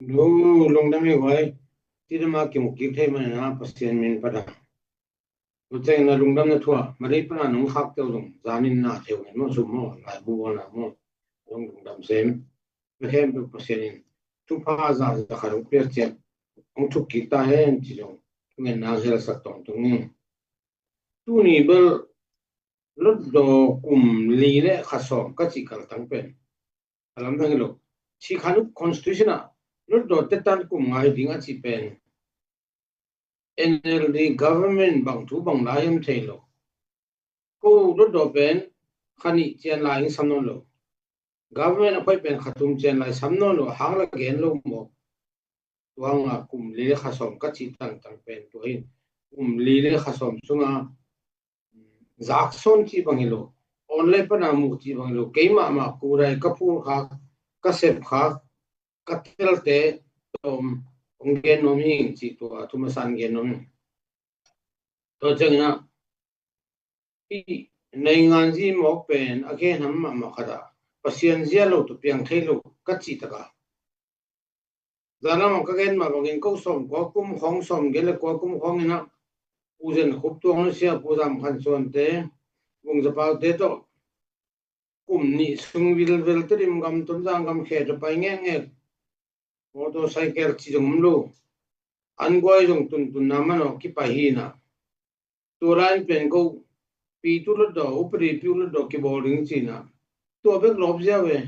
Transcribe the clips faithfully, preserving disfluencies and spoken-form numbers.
Nu lungdam hi guai. Cidam a kimu kik thei manin a Pasian min phat a. Tua ciangin a lungdamna thu a Mary pana nong khak teu zong zanin na theu ngen maw, sum maw, laibu bawlna maw, zong lungdam sem. Na khempeuh Pasian in thupha za za khat hong piak ciat hong thuk kik ta hen ci zong thungen nang helsak tongtong ing. Tuni bel Hlutdaw kum li le kha sawm ka cih kaltang pen a lamdang hi lo. Sikhanuk constitution ah Hlutdaw tetan kum nga hi ding a cih pen N L D government bang thu bang lai hiam thei lo. Ko Hlutdaw pen kha nih cian lai ing sam nawn lo. Government a khoih pen kha thum cian lai sam nawn lo, hang la gen lo maw. Tua nga kum li le kha sawm ka cih tangtang pen tua hin. Kum li le kha sawm sunga zaksawn cih bang hi lo, online pana muh cih bang hi lo, keimah mah kudai ka phul khak, ka sep khak, ka telte tawm hong gen nuam hi ing cih tua thu masa in gen nuam hi ing. Tua ciangin ah hih naingan zi mawk pen a gen ham mahmah khat ah Pasian zia lo tawh piang thei lo ka cih takah, zan lam ah ka gen mah bangin ko sawm kua kum khawng, sawm gel le kua kum khawng in ah Pu Zen Khup, Tuang Nusia, Pu Zam Khan Suante, Vung Za Paute tawh kum nih sung vilvel Tedim gam, Tonzang gam khe tawh pai ngekngek, motorcycle ci zong om lo, an guai zong tuntunna manawh kipai hi in ah, tua lai in pen ko Pitu Hlutdaw, Upadi Pitu Hlutdaw kibawl ding ci in ah, tua bek lawp ziau e.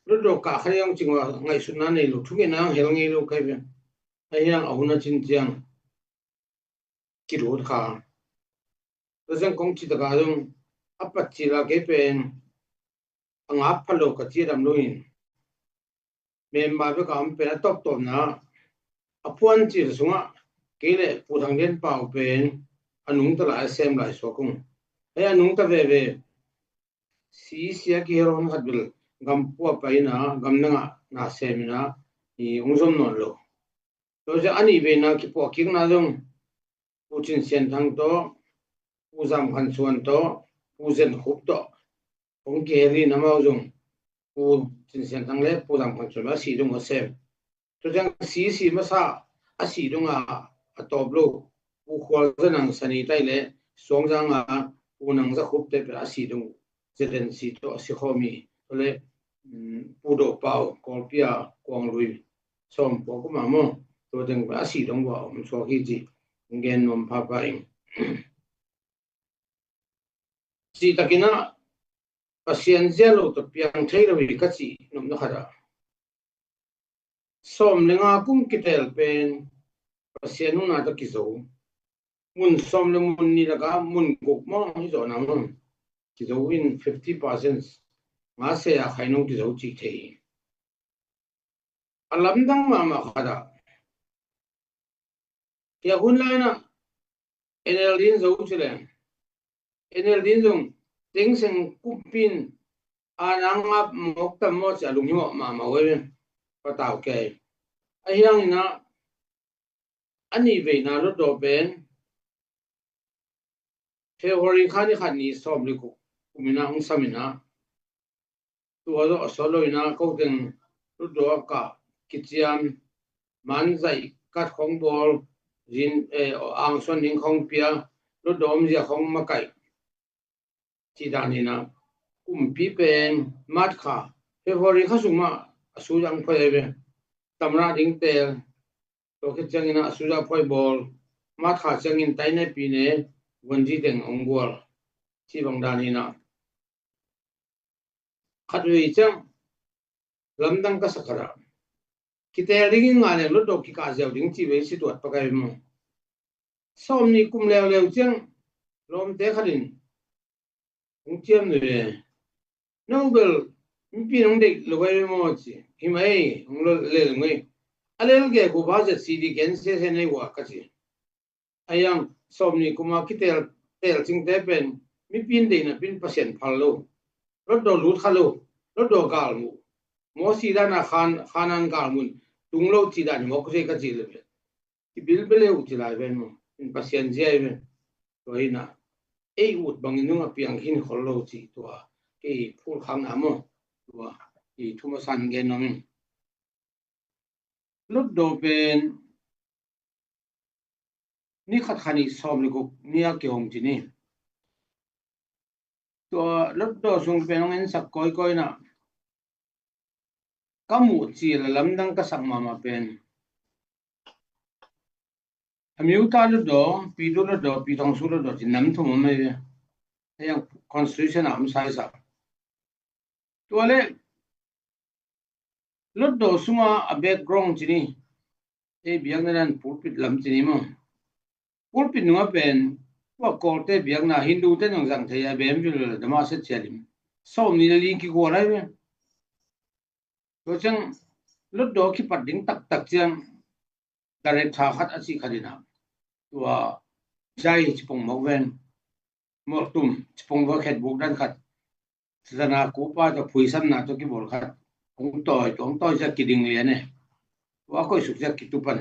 Hlutdaw kah khat zong cing uh a ngaihsutna nei lo, thungetna hel ngei lo kai ve. Ahi hang a hun a cin ciang kilut kha. Tua ciang kong cih takah zong a pat cil a kei pen a ngap pha lo ka ci a dam lo in, member bek a om pen a tawptawpna a phuan cil sungah kei le Pu Thang Lian Pau pen a nungta lai, a sem lai suak ung. Hei, a nungta veve sisia kihel hon khat bel gam pua pai in ah, gam nangah na sem in ah, i hong zom nawn lo. Tua ciang a nih veina kipuah kikna zong Pu Cin Sian Thang tawh, Pu Zam Khan Suan tawh, Pu Zen Khup tawh hong kihel in, amau zong Pu Cin Sian Thang le Pu Zam Khan Suan a sih dong a sem. Tua ciang sisi masa a sih dong a, a tawp lo Pu Khual Za Nang, Sani Tai le Suang Zang a, Pu Nang Za Khup te pen a sih dong Zeden si tawh a si khawm hi. Tua le, um, Pu Do Pau, Kawlpi a Kuang Lui, sawm pua kum a maw, tua teng a sih dong uh a om suak hi cih gen nuam phapha ing. Cih takin ah Pasian zia lo tawh piang thei lo hi ka cih nopna khat ah, sawm le nga kum kiteel pen Pasian nunna tawh kizo. Mun sawm le mun nih lakah mun guk maw hi zawhna mun kizo in fifty percent, nga se a khai nong kizo cih thei hi. A lamdang mahmah khat ah, tua hun lai in ah N L D in zo ci leng, N L D in zong Thein Sein kumpi in a nang ngap mawk tam maw ci a lunghimawh mahmah uh hi. Patau kei. Ahi hangin ah a nih veina Hlutdaw pen February kha ni khat ni sawm le guk kum in ah hong sam in ah, tua zawh sawt lo in ah ko teng Hlutdaw ah kah kiciam, manzaih kat khawng bawl, zin, eh, angsuan ding khawng pia, Hlutdaw omzia khawng makaih. Cih dan in ah kumpi pen March kha, February kha sung mah a suzang phuai ve. Tamra ding teel, tua khit ciangin ah a suzang phuai bawl, March kha ciangin tainai pine, vuanzi teng hong gual. Cih bang dan in ah khatvei ciang lamdang ka sa khat ah, kiteel dingin nga leng Hlutdaw kikah ziau ding cih vei si tuat pakai maw. Sawm nih kum leuleu ciang lawmte khat in hong ciam nui e. No bel mipi in hong deih lo gai maw ci. Hi mai, hong lel ngei. A lel gegu ba zet si di gen sese nei uh a ka ci. Ahi hang sawm nih kum a kiteel, teel cingte pen mipi in deih napi in Pasian phal lo. Hlutdaw lut kha lo. Hlutdaw galmuh. Mosi dan a Khan, Khanaan galmuh tung lo cih dan hi mawk uh ci ka cih le pen kibilbel uh ci lai ven maw. In Pasian zia hi ven. Tua hi in ah ei ut bangin nung a piang khin khol lo cih tua kei phul khakna maw. Tua i thu masa in gen nuam ing. Lotdaw pen ni khat khat nih sawm le guk ni a kihong ci ni. Tua Lotdaw sung pen hong ensak kawikawi na ka muh cil a lamdang ka sak mahmah pen a Myo Ta Lotdaw, Pi Du Lotdaw, Pi Thong Su Lotdaw ci nam thum om hi ve. Hei ang constitution a om saisah. Tua le Lotdaw sunga a background ci ni. Ei biakna dan pulpit lam ci ni maw. Pulpit nunga pen tua Kawlte biakna Hindu te nong zang thei a bem vil dama se cia lim. Sawm ni le li kigua lai ve. Tua ciang Lotdaw kipat ding taktak ciang director khat a cih khat in a tua jai cipong mawk ven, mawltum cipong va khet buk dan khat, zana kupa tawh phuisamna tawh kibawl khat hong tawi, tua hong tawi ciah kiding lian e. Tua a koihsuk ciah kitupan.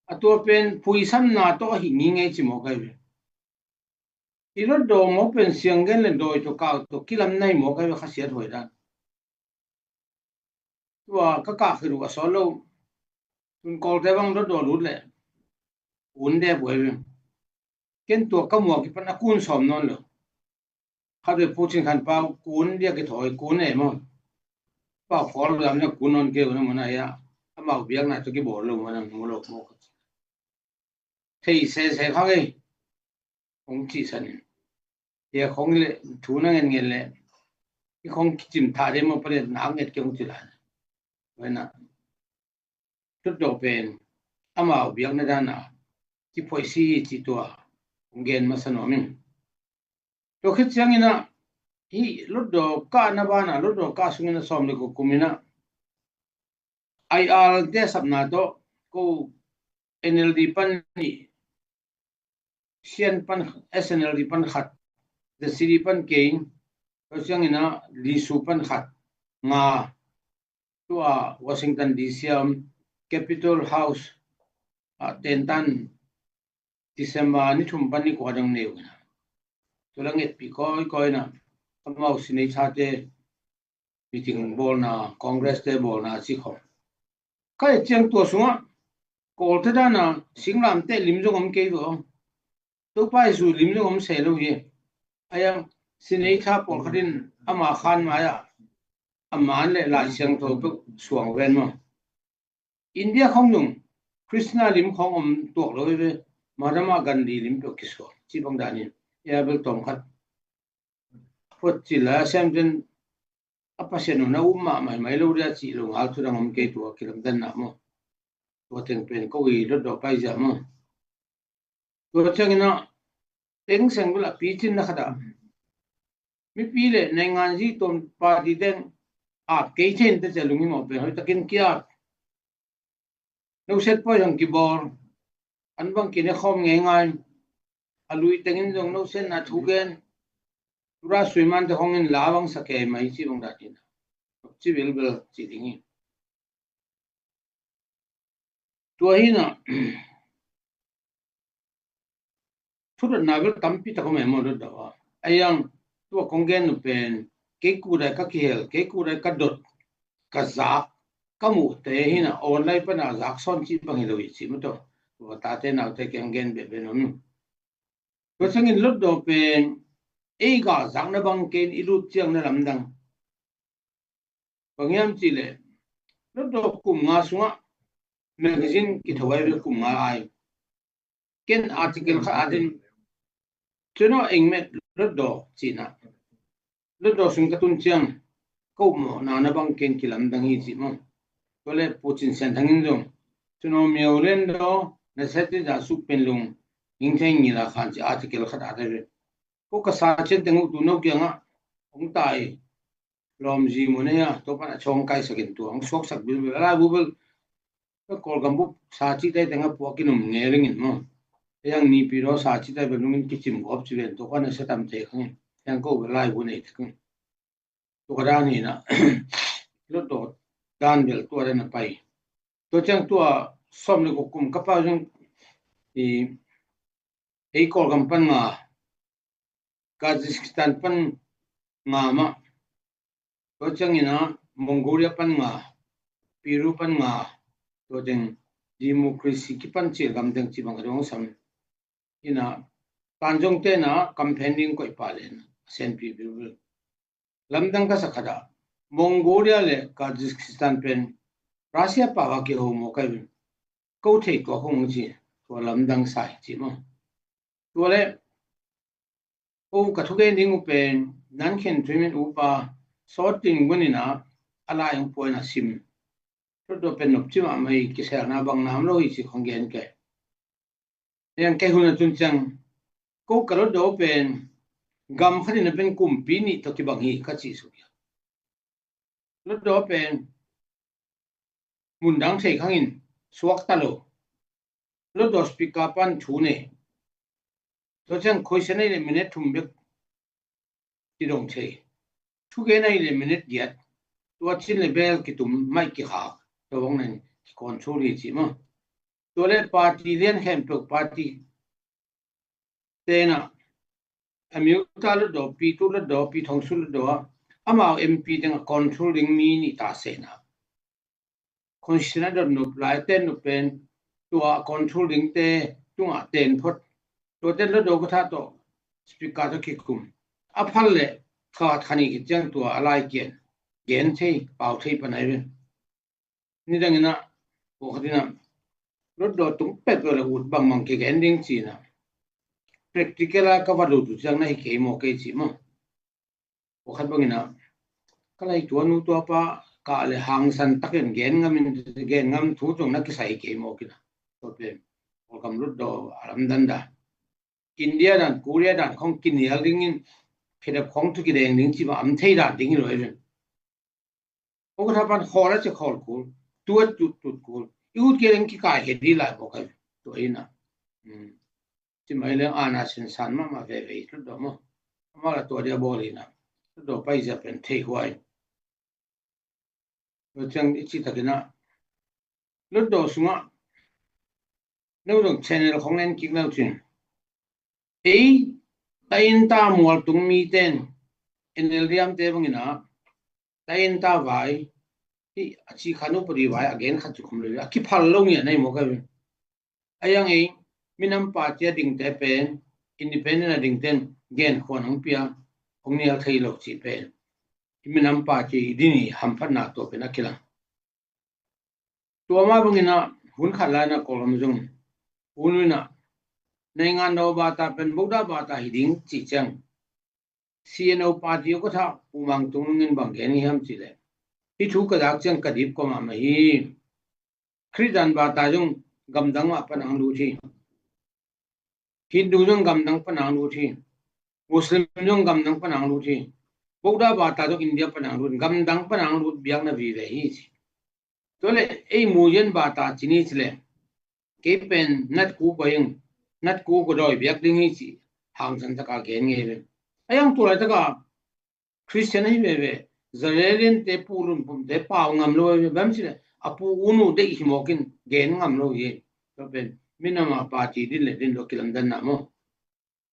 A tua pen phuisamna tawh ahi ngingei ci mawk ahi ve. I Lotdaw mawk pen sianggen le dawi tawh kau tawh kilam nai mawk ahi ve, khasiat huai dan. Tua ka kah khit uh a sawt lo. Tun Kawlte bang Lotdaw lut leh kun dep uh ahi ve. Ken tua ka muak kipan a kun sawm nawn lo. Khat ve Pu Cin Khan Pau kun dia kithawi kun e maw. Pau khawl lo dam le kun nawn kei uh na mun a hia. Amau biakna tawh kibawl lo mun a mu lo maw. Thei sese kha ngei. Hong cihsan in. Hia khong le thu na ngen ngen le i khong kicim tha de maw pale na nget ke hong ci lai. Wena Lotdaw pen amau biakna dana kiphoih si hi cih tua hong gen masa nuam ing. Tua khit ciangin ah hih Lotdaw kahna bana Lotdaw kah sungin a sawm le guk kum in ah I R te sapna tawh ko N L D pan nih, Sian pan, S N L D pan khat, The City pan kei, tua ciangin ah Lisu pan khat, nga, tua Washington D C a om Capitol House ah tentan December ni thum pan ni kua dang neu ina. Tua la ngetpih kawikawi ina amau sinei thate meeting bawlna, Congress te bawlna ci khawm. Ka et ciang tua sungah Kawlte dana singlamteh lim zong om kei vaw. Topa Jesu lim zong om se lo hi. Ayang sinei tha pawlkhat in ama khan mai-ah a man le Lai Siangtho peuh suang ven maw. India khong zong Krishna lim khong om tuak lo hi ve. Mahatma Gandhi lim peuh kisuak ci bang dan hi. Ia bel tawm khat. Phot cil a siam ten a Pasian hun a um mahmah mai lo dia cih lo ngal thu dang om kei tua kilamdanna maw. Tua teng pen ko i Lotdaw paizia maw. Tua ciangin ah teng seng bel a picinna khat ah mipi le nainganzi tuam party teng ap kei thei in te cia lunghimawh pen hoih takin kiap. Noset pawi zong kibawl, an bang kine khawm ngeingai, a lui tengin zong nosetna thu gen, tura suimante khongin la bang sa kei mai ci bang dan hi na. Ci bilbil ci ding hi. Tua hi na, thudotna bel tampi tak om e maw Lotdaw a. Ayang tua kong gen uh pen kei kudai ka kihel, kei kudai ka dot, ka zak, ka muhte hi na online pana zak sawn cih bang hi lo hi ci maw tua. Tua tate naute kiang gen behbeh nuam. Tua ciangin Lotdaw pen ei ga zakna bang kei in i lut ciang na lamdang. Bang hiam cih leh Lotdaw kum nga sungah magazine kitho ai ve kum nga ai. Ken article khat atin cun aw engmet Lotdaw cihna. Lotdaw sung ka tun ciang ko mawhna na bang ken kilamdang hi cih maw. Tua le Pu Cin Sian Thang in zong cun aw mio len daw na seti za suk pen lung hing thei ngila khan ci article khat atin ve. Ko ka sa cian teng uh tu no kiangah hong tai lawmzi mun ahi a, tua pan a chawng kaisak in tua hong suaksak bilbil a laibu bel ka Kawlgam bup sa cihtai teng a puak in um nge ringin maw. Hiang nipi daw sa cihtai bel nungin kicim gawp ci ven tua kan a sa tam thei khangin hiang ko bel laibu nei thek in. Tua dan hi na Lotdaw dan bel tua dan a pai. Tua ciang tua sawm le guk kum ka pau zong i ei Kawlgam pan nga, Kazakhstan pan nga mah, tua ciangin ah Mongolia pan nga, Peru pan nga, Tua teng democracy kipan cil gam teng ci bang a dong sam. Ina, Tanzong tena campaign ding koih pa le na, senpi bilbil. Lamdang ka sa khat ah, Mongolia le Kazakhstan pen Russia pau a kiho maw kai ven. Ko thei tua kong ci, tua lamdang sai ci maw. Tua le, ko ka thugen ding uh pen, nan khen thuimin upa, sawt tin gunin a, a lai ang puan a sim. Tua pen nop ci mahmah hi, kiselna bang nam lo hi ci kong gen kei. Yang kei hun a tun ciang, ko ka lotdaw pen, gam khat in a pen kumpi nih tawh kibang hi ka ci suk hi. Lotdaw pen, mun dang thei khangin, suak ta lo. Lotdaw speaker pan thu nei. Tua ciang question nei le minute thum bek kidong thei. Thugen nei le minute giat. Tua cin le bel kitum mai kikhak. Tua bang nen kicontrol hi ci maw. Tua le party lian khempeuh party tena, a miuta lotdaw, pi tu lotdaw, pi thong su lotdaw, amau M P teng a control ding mi nih ta sena. Constitution a dot nup lai ten nup pen, tua control ding te tungah ten phot. Tua ten lotdaw ka tha tawh, speaker tawh kikum. A phal le, kha thani ki ciang tua a lai kian. Gen thei, pau thei panai ven. Nidang ina, ko khat ina, lotdaw tung pek le ut bang mang ke gen ding ci na. Practical a ka va lo tu ciang na hi kei maw kei ci maw. Ko khat bang ina, ka lai tua nu tua pa, ka le hangsan takin gen ngam in, gen ngam thu tung na kisai kei maw kina. Ko pen, ko kam lotdaw a lamdan da. India dan, Korea dan, khong kinial dingin, khedap khong tu kideng ding ci ma am thei dan ding hi lo ven. Ko ka thapan khol a ci khol kul, tuat tut tut kul. I ut ke leng kikai he di lai ko kai. Tua ina. Hmm. Ci mai leng ana sin san ma ma ve ve tut do mo. Ma la tua dia bol ina. Tut do pai za pen thei huai. Tua ciang i ci takina. Lotdaw sunga. Neu dong channel khong nen kik neu cin. Ei, ta in ta mual tung mi ten, N L D am te bangina, ta in ta vai, hi, a ci khan upadi vai, a gen khat ci khum le, a kiphal lo ngia nei mo ka ven. A yang ei, minam party a ding te pen, independent a ding ten, gen khuan hong pia, hong nial thei lo ci pen. Minam party dini hamphatna tua pen a kilang. Tua ma bangina hun khat lai na kolam zong. Hun ina. Nei ngan daw bata pen boda bata hi ding ci ciang. C N O party ko tha umang tung nungin bang gen hi ham ci le. Hi thu ka dak ciang ka dip ko ma ma hi. Khridan bata zong gamdang ma panang lu ci. Hindu zong gamdang panang lut hi. Muslim zong gamdang panang lut hi. Buddha bata zong India panang lut, gamdang panang lut biak na vive hi ci. Tua le ei muyen bata cini ci le. Kei pen nat ku ko ing, nat ku ko doi biak ding hi ci. Hangsan taka gen ngei le. A yang tua lai taka Christian ahi veve. Zarelian te pu lun pum te pau ngam lo veve. Bam ci le a pu unu deih hi mawkin gen ngam lo hi. Tua pen minama party din le din lo kilamdan na maw.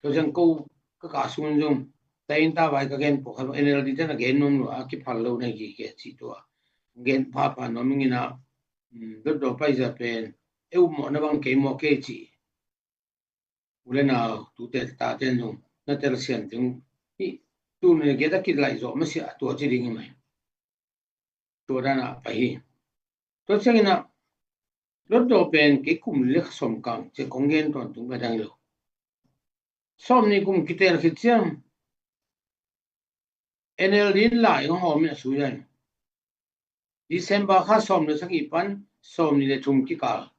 Tua ciang ko ka ka sun zong ta in ta vai ka gen pawh kha N L D te na gen nuam lo a kiphal lo na hi kei ci tua. Gen pha pha nuam ing ina dot do pai za pen e um mawh na bang kei mawh kei ci. U le nau tute tate nung na tel sian ding hi. Tuni le geta kit lai zawh masiah tua ci ding hi mai. Tua dana pai hi. Tua ciangina lotdaw pen kei kum li le kha sawm kang cia kong gen tawntung ka dang lo. Sawm ni kum kitel khit ciang N L D in lai hong hawm in a sui a in. December kha sawm le sagih pan sawm ni le thum kikal.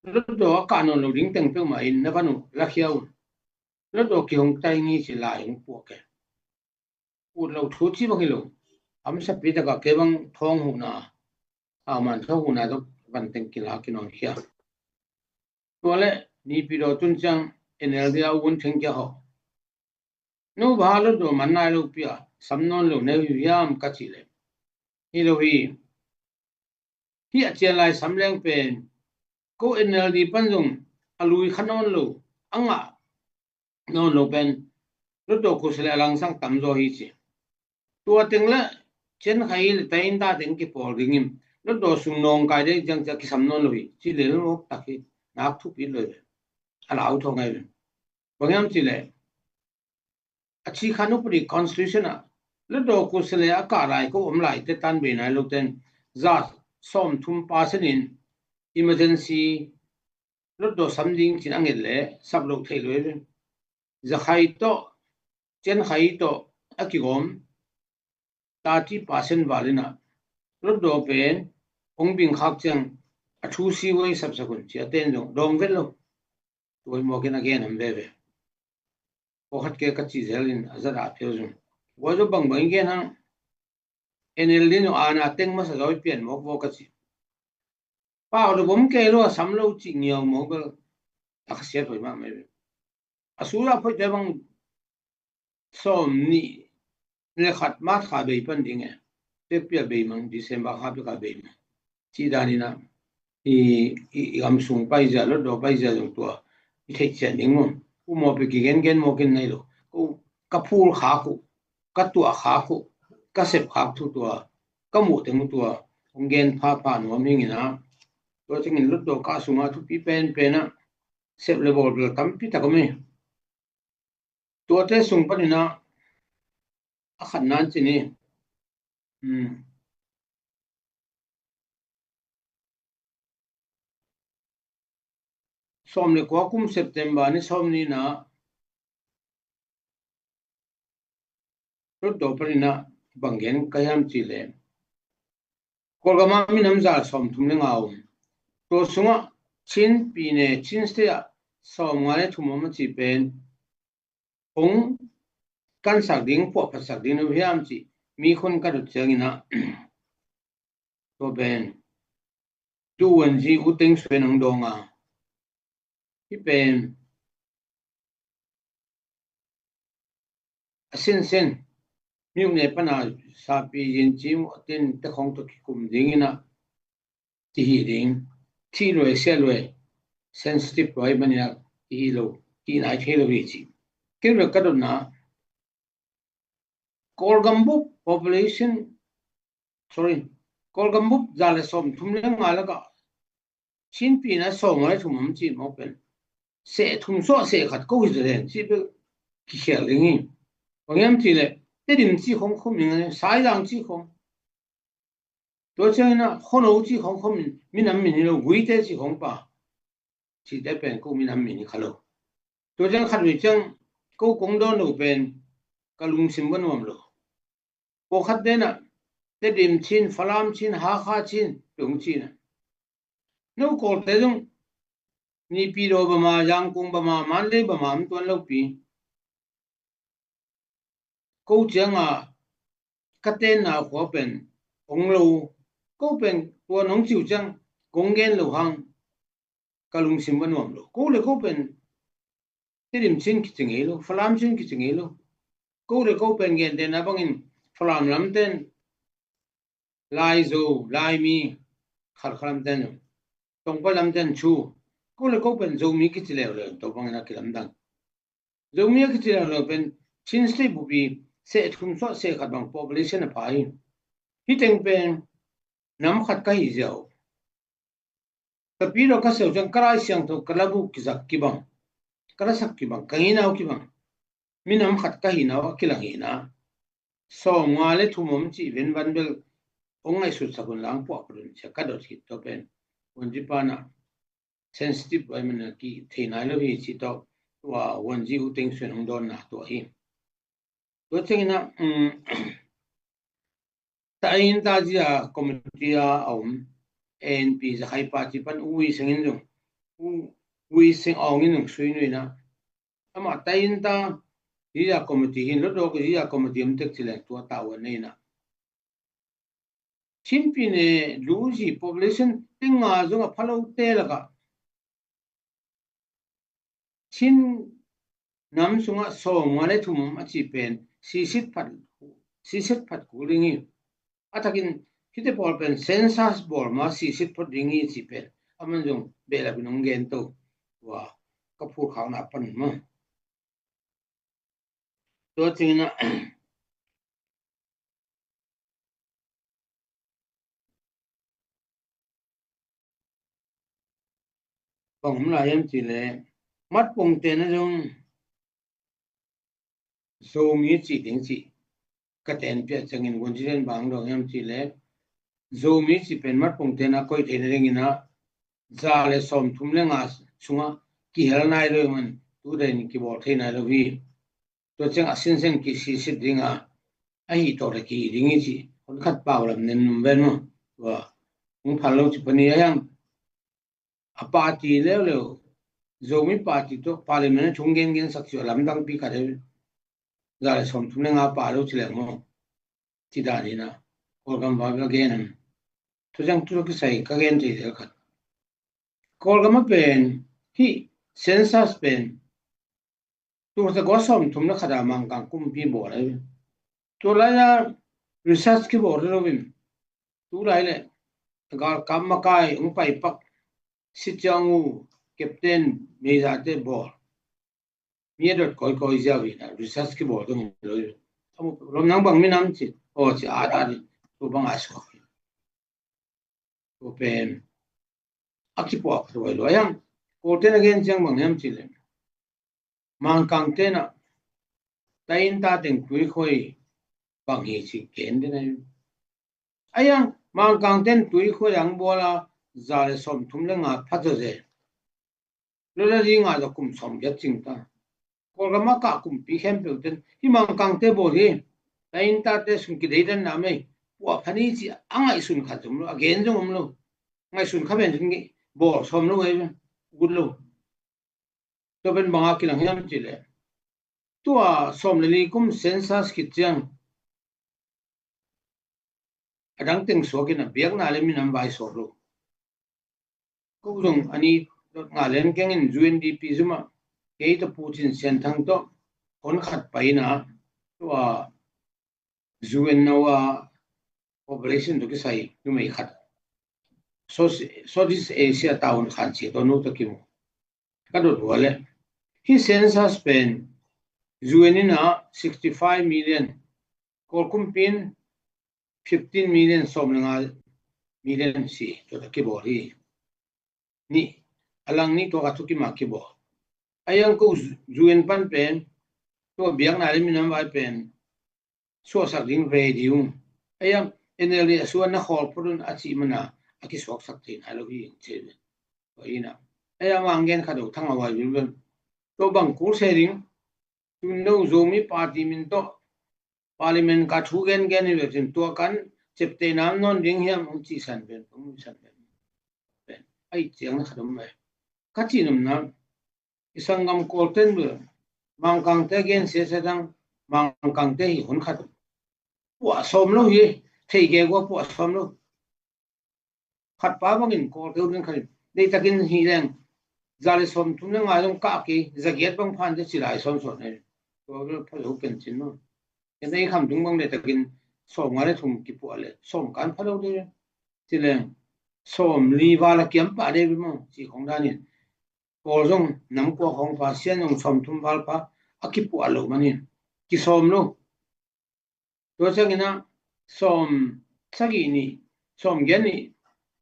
Lotdaw a kah nawn lo ding teng peuhmah in na van uh lakhia un. Lotdaw kihong tai ngi ci lai hong puak e. Ut lo thu ci bang hi lo. Am sapi taka kei bang thawng huhna. A man thawng huhna dok van teng kila kinawn khia. Tua le nipi daw tun ciang N L D a un theng kia hawh. Nu ba lotdaw man nai lo pia sam nawn lo neu hiam ka ci le. Hi lo hi. Hi a cian lai sam leng pen ko N L D pan zong a lui kha nawn lo a ngah nawn lo pen lotdaw khus le a langsang tam zaw hi ci. Tua teng le cian kha hi le ta in ta teng kipawl dingin Hlutdaw sung nawngkai ding ciang cia kisam nawn lo hi. Ci lel mawk tak hi. Nak thupi lo hi. A lau thawng ngai hi. Bang hiam ci leh, a cikhan upadi constitution ah hlutdaw kusia le a kah lai ko om lai te tan bei nai lo ten za sawmthum percent in emergency hlutdaw sam ding cin a nget le sap lo thei lo hi. Zakhai tawh, ciankhai tawh a kigawm thirty percent val in ah hlutdaw pen hong bing khak ciang a thu si huai sapsak un ci a ten zong dawng vet lo. Tua hi mawkin a gen am veve. Pawlkhat ke ka cih zel in a zat a phial zung. Tua zo bangbang in gen hang. N L D nu ana teng masa zaw i pian mawk vaw ka ci. Pau lo bom kei lo a sam lo cih ngiau mawk bel a khasiat hoi mahmah hi. A sula phoihte bang sawm nih le khat March kha bei pan ding e. Pekpia bei mang, December kha peka bei mang. Ci dan in ah i, i, i gam sung paizia, hlutdaw paizia zong tua i theih cian ding maw. Pu mawpi kigen gen mawkin nei lo. Ko ka phul khak uh, ka tuah khak uh, ka sep khak thu tua, ka muh teng uh tua hong gen phapha nuam hing in ah. Tua ciangin hlutdaw kah sungah thupi penpen ah sep le bawl bel tampi tak om hi. Tuate sung panin ah a khat nan ci ni. Hmm. Sawm le kua kum September ni sawm ni na hlutdaw panin ah bang gen ka hiam ci le, Kawlgam ah minam za sawmthum le nga om. Tua sungah Chin pi ne Chin State ah sawmnga le thum om a ci pen hong kansak ding, puahphatsak ding na hiam ci mi khun ka dot ciangin ah tua pen tu wanzi u teng suai nang dawng a, hi pen a sinsen miuk ne pana sapi yin ci mu tin te khong to kikum ding in ah ti hi ding, thi luai sia luai, sensitive luai manin ah ti hi lo, ti nai thei lo hi ci. Ken ve ka dot na Kawlgam bup population, sorry, Kawlgam bup za le sawmthum le nga lakah Chin pi na sawmnga le thum om ci mawk pen seh thum suah seh khat ko hi zaden ci bel kikhial ding hi. Bang hiam ci le Tedim ci khong khum in, Saizang ci khong. Tua ciangin ah Khono ci khong khum in, minam min hi lo, Guite ci khong pa. Cite pen ko minam min hi kha lo. Tua ciang khat vei ciang ko kong dawn lo pen ka lungsim va nuam lo. Pawlkhat den ah Tedim Chin, Falam Chin, Hakha Chin, pi hong ci na. No Kawlte zong Naypyidaw bama, Yangon bama, Mandalay bama om tuan lo pi. Ko cianga ka tenna khua pen hong lo, ko pen tua nong ciu ciang kong gen lo hang ka lungsim va nuam lo. Ko le ko pen Tedim Chin kici ngei lo, Falam Chin kici ngei lo. Ko le ko pen gentehna bangin Falam lamten Laizo, Laimi, khalkha lamten, Tongpai lamten Chu. Ko le ko pen Zomi kici leuleu, tua bangin a kilamdang. Zomi a kici leuleu pen Chin State bupi seh thum suah seh khat bang population a pha hi. Hi teng pen nam khat ka hi ziau. Ka pi dawh ka seu ciang ka Lai Siangtho ka labu kizak kibang, ka lasak kibang, ka nginau kibang, minam khat ka hinau a kilang hina. Sawmnga le thum om cih venvan bel hong ngaihsutsak un lang puahphat un cia ka dot hi. Tua pen wanzi pana sensitive vai mana ki thei nai lo hi ci tawh tua wanzi u teng suan hong dawnna tua hi. Tua ciangin ah, um, Tainta zia committee a om A N P Zakhai Party pan U Wi Seng in zong, U Wi Seng Aung in zong sui nuina. Ama Tainta zia committee hin lo dawk zia committee om tek cileng tua ta ua neina. Chin pi ne lu zi population tinga zong a phalo te laka Chin nam sungah sawmnga le thum a ci pen sisit phat, sisit phat kul ding hi. A takin hite pawl pen census bawl ma sisit phot ding hi ci pen a man zong behlap in hong gen to. Tua ka phurkhakna pan ma. Tua ciangin ah, bang om lai hiam cih leh, mat pongte na zong Zomi cih ding cih ka ten piak ciangin, guan ci den bang dong hiam cih leh, Zomi cih pen mat pongte na koih theihna dingin ah za le sawmthum le nga sungah kihel nai lo hi man, tu danin kibawl thei nai lo hi. Tua ciang a sinsen kisisit ding a, ahi tawh le kihi ding hi cih hun khat pau lam nen num ven maw. Tua hong phal lo ci pani a hiang, a party leuleu, Zomi party tawh parliament a thung gengen sak ci a lamdang pi khat hi. Za le sawmthum le nga pha lo ci leng maw, ci dan hi na, Kawlgam vai bel gen an. Tua ciang tu kisai ka gen thei zel khat, Kawlgam a pen hih census pen tul khat za kua sawmthum le khat a Mangkang kumpi bawl ahi. Tua lai a research kibawl lo in, tu lai le galkap makai hong pai pak, si ciang uh, captain, major te bawl, mi a dot kawikawi ziau hi na, research kibawl dong hi lo. Lom nang bang minam ci, aw ci, a dot hi, tua bang a suak hi. Tua pen a kipuak khat huai lua hiam. Kawlte na gen ciang bang hiam cih leh, Mangkangte na tainta teng tuikhoi bang hi ci gen den ahi. A hiang, Mangkangte na tuikhoi ang bawl a, za le sawmthum le nga pha zaw zen. Lula zi nga za kum sawmgiat cing ta. Kawlgam a kah kumpi khempeuh ten hih Mangkangte bawl hi. Taintate sung kideidanna mei, puah pha ni ci a ngaihsun khat zong om lo, a gen zong om lo. Ngaihsun kha pen zong bawl sawm lo, ei ut lo. Tua pen bang a kilang hiam cih leh, tua sawm le li kum census khit ciang a dang teng suak in a, biakna le minam vai suak lo. Ko zong a ni dot nga len keng in U N D P zum ah, kei tawh Pu Cin Sian Thang tawh hun khat pai in a, tua U N no a population tawh kisai numei khat, South, Southeast Asia town khan ci tawh nu tawh kimu. Ka dot hua leh, hih census pen U N in a sixty five million, Kawl kumpi in fifteen million, sawm le nga million ci tua tawh kibawl hi. Nih, a lang nih tua kha thukim a kibawl. A hiang ko U N pan pen, tua biakna le minam vai pen suaksak ding ve ding. A hiang N L D a suan na khawl phot un a cih man a, a kisuaksak thei nai lo hi ing ci ve. Tua hi na. A hiang mang gen khat uh thang a vai vil vel. Tua bang kul se ding. Tun no Zomi party min tawh parliament ka thu gengen hi ve cin, tua kan ciaptehna om nawn ding hiam hong cihsan pen, hong muhsan pen. Pen, a it ciang na khat om ve. Ka cih nopna, i sanggam Kawlten bel, Mangkangte gen siasia dang, Mangkangte hi hun khat om. Puah sawm lo hi, thei gegu a puah sawm lo. Khat pa bangin Kawlte uh ding khat in, deihtakin hi leng, za le sawmthum le nga zong kah kei, za giat bang phan te ci lai sawnsawn hi. Tua bel pha zo pen cin maw. Ken ei kham tung bang deihtakin sawm nga le thum kipuah le, sawm kan pha lo ding. Ci leng, sawm li val a kiam pah ding maw, ci khong danin. Kawl zong nam kua khong pha, Sian zong sawmthum val pha, a kipuah lo manin, kisawm lo. Tua ciangin ah, sawm sagih nih, sawm giat nih,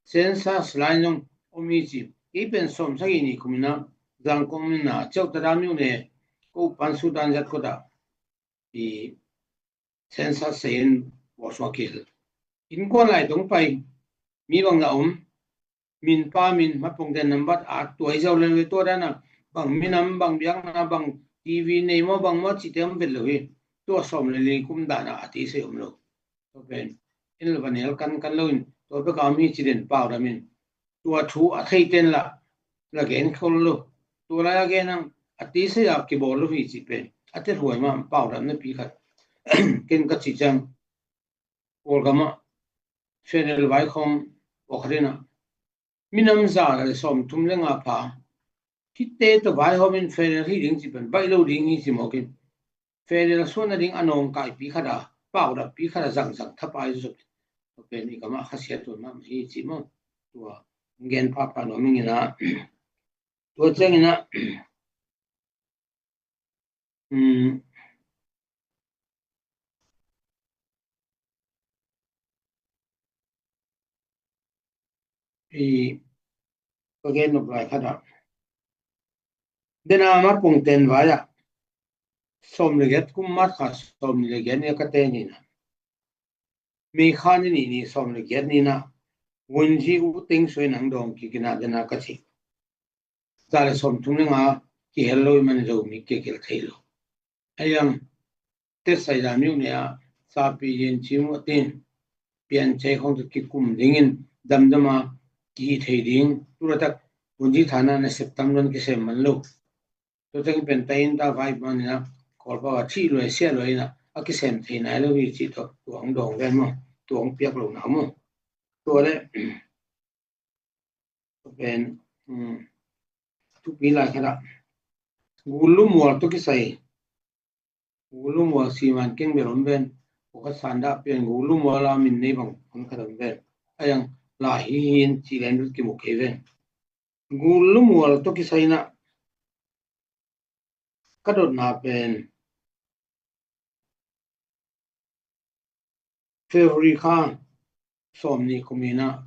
census lai zong om hi ci. Kei pen sawm sagih nih kum in ah, Zangkong min ah, Ciauta dam yu ne, ko pan Sudan zat kawt ah, i census sei in bawl suak kei. Innkuan lai tong pai, mi bang na om, min pa min, mat pongte nambat a tuai zau lel ve, tua dana bang minam, bang biakna, bang T V nei maw, bang maw cihte om vet lo hi. Tua sawm le li kum dana a ti sei om lo. Tua pen in lo van hel kan kan lo in, tua peka om hi ci den pau dam in. Tua thu a thei ten la, la gen khol lo. Tua lai a gen ang a ti sei a kibawl lo hi ci pen a te huai ma pau dam na pi khat. Ken ka ci ciang Kawlgam ah federal vai khawm awk khat in ah, minam za le sawmthum le nga pha, hihte tawh vaihawm in federal hi ding ci pen baih lo ding hi ci mawk in, federal suahna ding a nawngkaipi khat a, paudappi khat a zangzang thapai zo pen i kam ah khasiat tuan mahmah hi ci maw. Tua gen phapha nuam ing in ah, tua ciangin ah, um, i ka gen nop lai khat ah, Dena March pongten vai ah, sawm le giat kum, March kha sawm ni le giat ni a ka te ni na, May kha ni ni ni sawm le giat ni na, Wunzi U Teng Swe nang dawng kik ina dena ka ci. Za le sawm thum le nga kihel lo i man Zomi kikil thei lo. Ayang te sai za miu ne a sapi yin ci mu tin pian chei khong kikum dingin damdama ki thei ding. Tulatak Wunzi thana na sep tam don kisem man lo. Tua teng pen ta in ta vai manina Kawlpa a thih luai sia luai ina a kisem thei nai lo hi ci tawh tuang dawng ven maw, tuang piak lo na maw. Tua le pen, um, thupi lai khat ah gullu mual tawh kisai, gullu mual siman keng bel om ven. Pakhat sandah pian gullu mual a min nei bang om khat om ven. Ayang lai hi hin ci len lut kimu kei ven. Gullu mual tawh kisai na ka dotna pen February kha sawm ni kum ina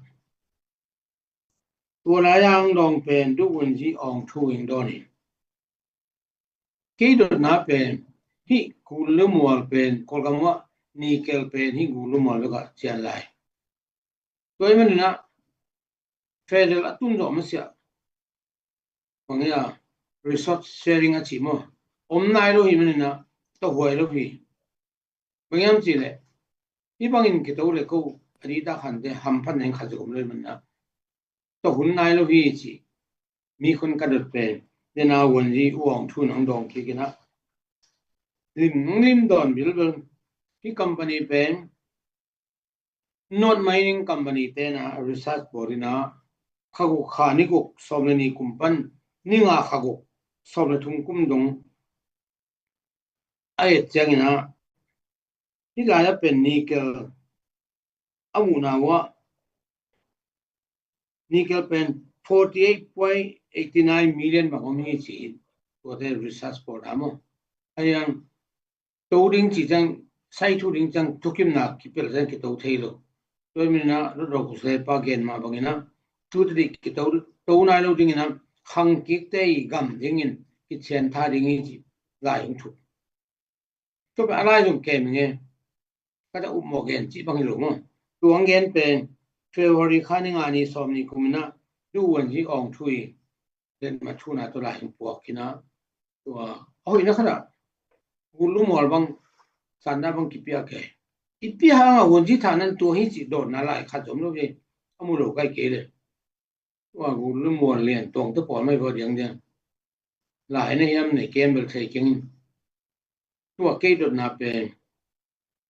tua lai ang dawng pen Du Wunzi Aung Thu in dawn hi. Kei dotna pen hih gullu mual pen Kawlgam ah nickel pen hih gullu mual bek ah cian lai. Tua i manina federal a tun zawh masiah bang ia resource sharing a ci maw, om nai lo hi manina tawh huai lo hi. Bang iam ci le hi bangin kito le ko a di ta khante hamphat neng khat zom lo i manina tawh hun nai lo hi ci. Mi khun ka dot pen dena Wunzi U Aung Thu nang dawng kik ina lim nang lim dawn bilbel. Hi company pen North Mining Company tena research board ina kha guk kha ni guk sawm le ni kum pan ni nga kha guk sawm le thum kum dong a et ciangina hi lai a pen nickel a muhna uh ah nickel pen forty eight point eighty nine million bang om hi ci. Tuate research board a maw. Ayang to ding ci ciang, sai thu ding ciang thukimna kipel ciang kito thei lo. Tua i manina Lotdaw Khusia pa gen mah bangina tute dih kito to nai lo dingina khang kikte i gam dingin kician tha ding hi ci lai hong thuk. Tua pen a lai zong kem nge ka ta upmawh gen ci bang hi lo maw. Tuang gen pen February kha ni nga ni sawm ni kum ina Du Wunzi Aung Thu i letmat thuna tua lai hong puak ina tua a hoihna khat ah gullu mual bang sandah bang kipia kei. I pia hang a Wunzi thanan tua hi ci dawnna lai khat zom lo ve. A mu lo kai kei le tua gullu mual lian tuang te pawl mai va diang diang. Lai na hiam nei kem bel thei keng in tua kei dotna pen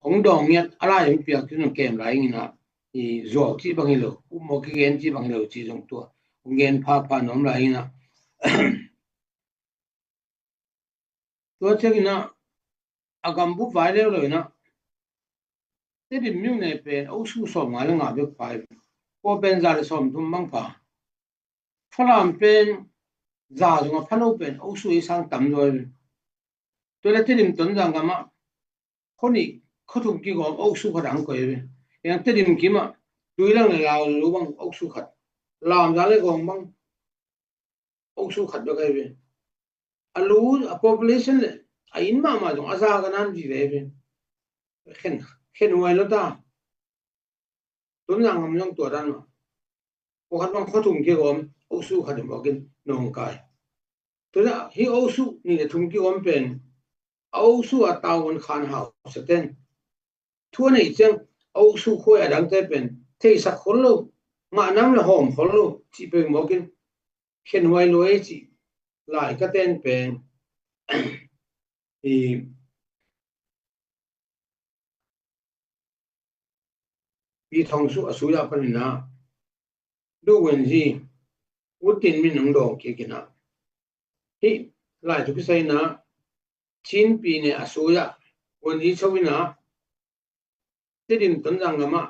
hong dawng ngiat a lai hong piak ci nong kem lai ina i zuau ci bang hi lo, upmawh kigen ci bang hi lo ci zong tua hong gen phapha nuam lai ina. Tua ciangina a gambup vai leuleu ina Tedim miu ne pen osu sawm nga le nga bek pai. Kua pen za le sawm thum bang pha. Falam pen za zong a pha lo pen osu i sang tam zaw. Tua le Tedim Tonzang gam ah khuanih khuathum kigawm osu khat ang koi ve. Yang Tedim kim ah Tuilang le Lau lu bang osu khat, Lamza le Gawng bang osu khat bek ahi ve. A lu a population le a inn mahmah zong a za ka nan zi ve ve. Khen khen huai lo ta. Tonzang gam zong tua dan mah. Pakhat bang khuathum kigawm osu khat in bakin nong kai. Tua hi osu nih le thum kigawm pen a osu a tau on khan hau sa ten. Thu a neih ciang a osu khuai a dangte pen theisak khol lo, ngah nam le hawm khol lo cih peuh mawkin khen huai lo ei cih lai ka ten pen i Pi Thong Su a suya panina Du Wunzi U Tin min nong dawng kikina hi lai thu kisaina Chin pi ne a suya Wunzi chawina Tedim Tonzang gam ah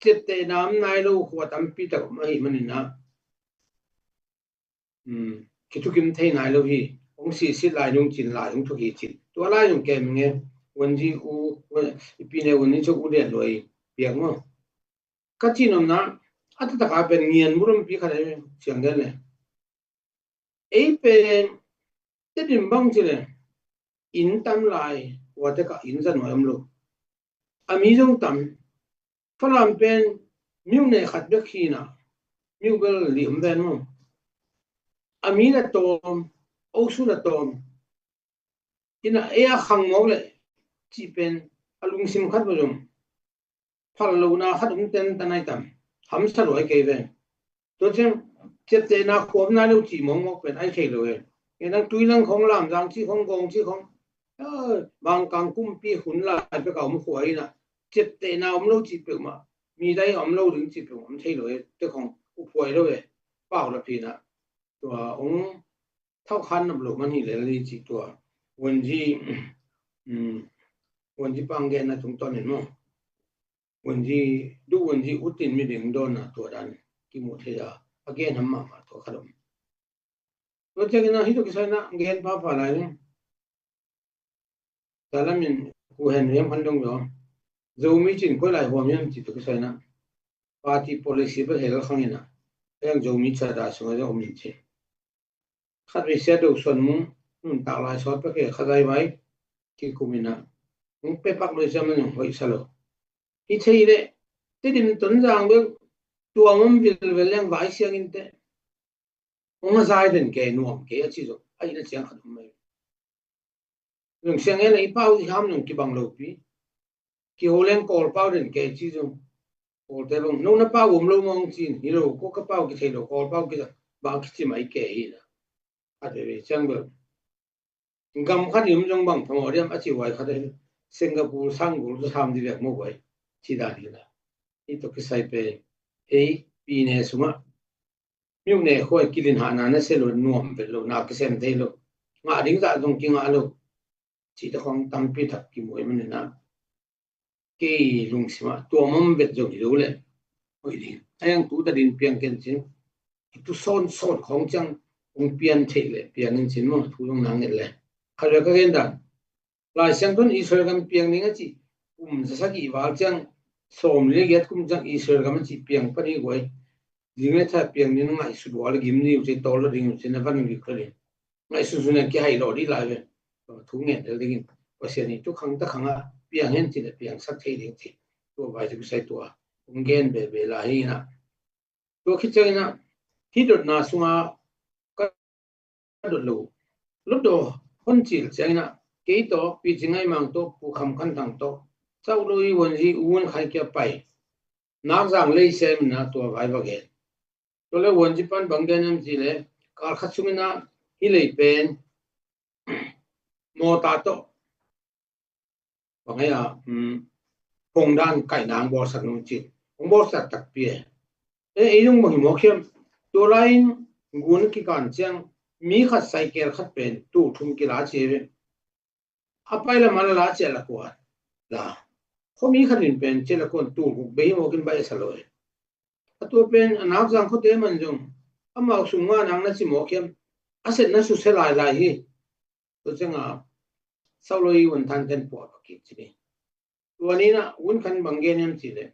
ciatte nam nai lo khua tampi tak om ahi manina kithukim thei nai lo hi. Hong sisit lai nung cin lai hong thuk hi cin tua lai nung kem nge Wunzi U i pi ne Wunzi chau U Lian Luai piak maw. Ka cin omna a taktak a pen ngian murum pi khat ahi siang den le Ei pen Tedim bang ci le, inn tam lai, ua te ka inn za nuai om lo. A mi zong tam. Falam pen miu ne khat bek hi na, miu bel li om ven maw. A mi na tawm, osu na tawm. Ina ei a khang mawk le cih pen a lungsim khat bawh zong phal lo na khat om ten ta nai tam. Hamsa luai kei ve. Tua ciang ciaptehna khuam nai lo cih mawkmawk pen ai thei lo e. Ngen ang tui lang khong lam zang cih khong gawng cih khong. Bang kang kumpi hun lai pek a om khua ina ciaptehna om lo cih pek mah. Mi dai om lo ding cih pek mah om thei lo e. Te khong uphuai lo e. Pau la pina. Tua ong thau khan nam lo man hi le li cih tua. Wunji, um, wunji pang gen na tung ton in maw. Wunji, du wunji utin mi ding don na tua dan kimu thei a. A gen ham mahmah tua khat om. Tua ciang ina hi tua kisai na gen papa lai ni. Talamin ku hen hiam khan dong lo. Zomi cin koi lai huam hiam cih tua kisai na. Party policy bek hel khang ina. Hiang Zomi chada sunga zong om in cin. Khat vei sia do suan mung, nun tak lai sawt pek e khat ai vai, kikum ina. Hong pe pak lo sia man hong hoih sa lo. Hi thei le, Tedim Tonzang bek, tua mom vilvel leng vai siang in te. Hong a zai den ke nuam ke a ci zo, a ina siang khat om mai. Lungsiang e le i pau i ham nung kibang lo pi. Kiho leng Kawl pau den ke ci zo. Kawlte bang, no na pau om lo mawng cin, hi lo, ko ka pau kithei lo, Kawl pau kisa, bang kici mai ke hi na. A te ve ciang bel. Gam khat i om zong bang phamawh diam a ci huai khat a hi. Singapore sang gol tu sam di vek mo huai. Ci dan hi na. Hi to kisai pe. Ei, pi ne sungah. Miu ne khuai kilin hahna na se lo, nuam vet lo, na kisem thei lo. Ngah ding zah zong kingah lo. Cih te khong tampi tak kimuai man ina. Kei lungsimah tua mom vet zo hi lo le. Hoih ding. A yang tu ta din piang ken cin. I tu sawn sawn khong ciang ong pian theih le piang in cin maw, thu zong nang nget le. Khat le ka gen dan. Lai Siangtho in Israel gam piang ding a ci. Kum za sagih val ciang sawm le giat kum ciang Israel gam a ci piang pani guai. Ding le tha piang ding ngaihsut ua le gim ni u ci tol le ding u ci na van gik le ding. Ngaihsun sun a kihaih lawh dih lai ve. Thu ngen del dingin Pasian in tu khang ta khang a piang hen ci le piang sak thei ding ci. Tua vai ci kusai tua. Ong gen be be lai hi na. Tua khit ciang ina hi dotna sunga ka dot lo. Lotdaw hon cil ciang ina kei tawh Pi Ci Ngai Mang tawh Pu Kham Khan Thang tawh Sau Lo i Wunji Wun Khai kia pai. Nak Zang lei sem ina tua vai va gen. Tua le Wunji pan bang gen em ci le kal khat sung ina hi lei pen mawta tawh bang hei a, um, pongdan kaihna ang bawlsak nung ci. Ang bawlsak takpi e. E, ei zong bang hi mawk hiam. Tua lai-in gun kikan ciang mi khat saikel khat pen tul thum kila ci e ve. A pai lam a la ciah la kuat la. Khuami khat in pen ciah la kuat tul guk bei hi mawk in baih a sa lo e. A tua pen a Nak Zang khuate man zong amau sung nga nang na ci mawk hiam. A set na su se lai lai hi. Tua cianga Sau Lo i Wun Than ten puah pakik ci ni. Tua ni na Wun Khan bang gen hiam ci le.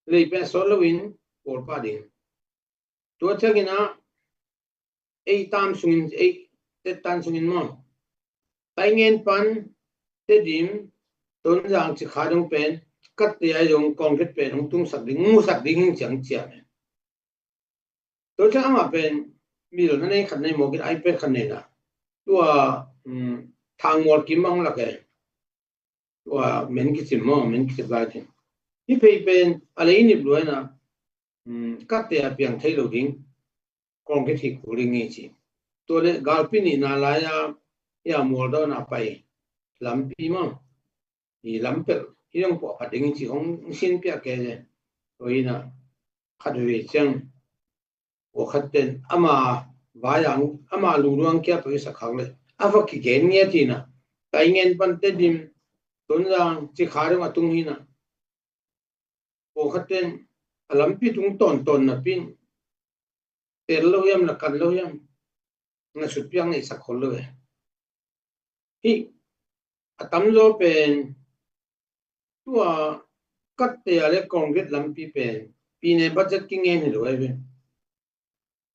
Lei pen sawt lo in Kawlpa ding. Tua ciang ina ei tam sungin, ei tet tan sungin maw. Taingen pan Tedim Tonzang Cikha dong pen katte ai zong kawngkhet pen hong tungsak ding, musak ding hing ciang ciang e. Tua ciang amah pen mil na nei khat nei mawk in iPad khat nei na. Tua, um, Thang Mual Kim bang lak e. Tua men kicim maw, men kicim lai cin. Hi phei pen a lei nip luai na, um, katte a piang thei lo ding. Kawngkhet hi kul ding ngi ci. Tua le galpi nihna lai a, ia mual dawn a pai lampi maw. I lampelh hi dong puah phat ding ci hong sin piah ke le. Tua ina khat veve ciang. Ua khat ten ama vai ang, ama lungduang kia peuh i sak khak le. A va kigen nge tina. Taingen pan Tedim, Tonzang Cikha dong a tung hi na. Ua khat ten a lampi tung tawntawn na pin. Tel lo hiam, na kan lo hiam. Na sut piang na i sak khol lo e. Hi, a tamzaw pen tua katte a le kawngkhet lampi pen pi ne budget kingen hi lo ai ve.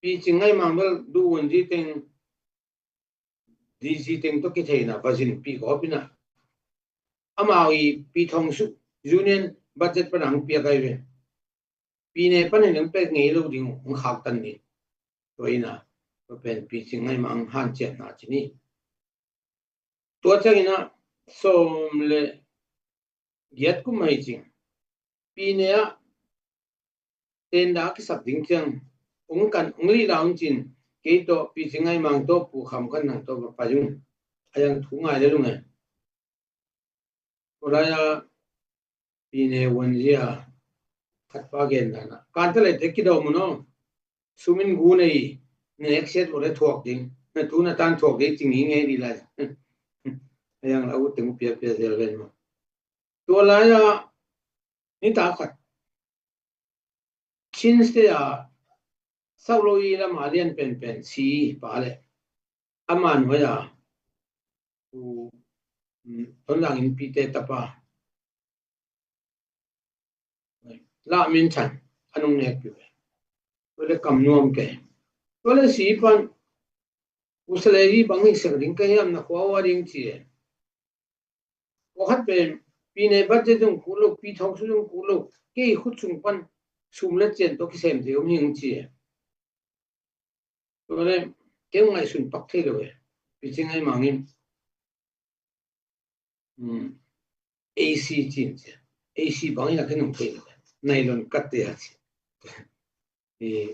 Pi Cing Ngaih Mang bel duh un zi teng, di zi teng tawh kitheina va zin pi gawp ina, amau i pi thong suk union budget pan ang piak ai ve. Pi ne pan hin ang pek ngei lo ding ang khak tan ni. Tua ina, tua pen Pi Cing Ngaih Mang hanciamna ci ni. Tua ciang ina sawm le giat kum mai cing. Pi ne ah tenda a kisap ding ciang ung kan ung lih la ung cin, kei tawh Pi Cing Ngaih Mang tawh Pu Kham Khan Nang tawh va pai ung. A yang thu ngai le lung e. Tua lai a Pi ne uan zia khat pa gen dan a kan ta le te kidawm un aw. Sumin gu nei nek siat lo le thuak ding, na tu na tan thuak ding cing hi ngei di lai. A yang la u teng u pia pia zel ven maw. Tua lai a ni ta khat Chin State a sauh lo i lam a lian penpen si pa le ama nuai a tu, um, Tonzang in pite tapa la min chan anung nek pi ve. Tua le kam nuam ke. Tua le si pan u salary bang hi sek ding ka hiam, na khua ua ding ci e. Kua khat pen Pi ne budget zong kul lo, Pi thong su zong kul lo, kei khut sung pan sum le cian tawh kisem thei om hi ang ci e. Tua le kei ngaihsun pak thei lo e. Pi Cing Ngaih Mang in, um, A C cin ci e. A C bang in a khen ong thei lo e. Nylon cut te a ci. I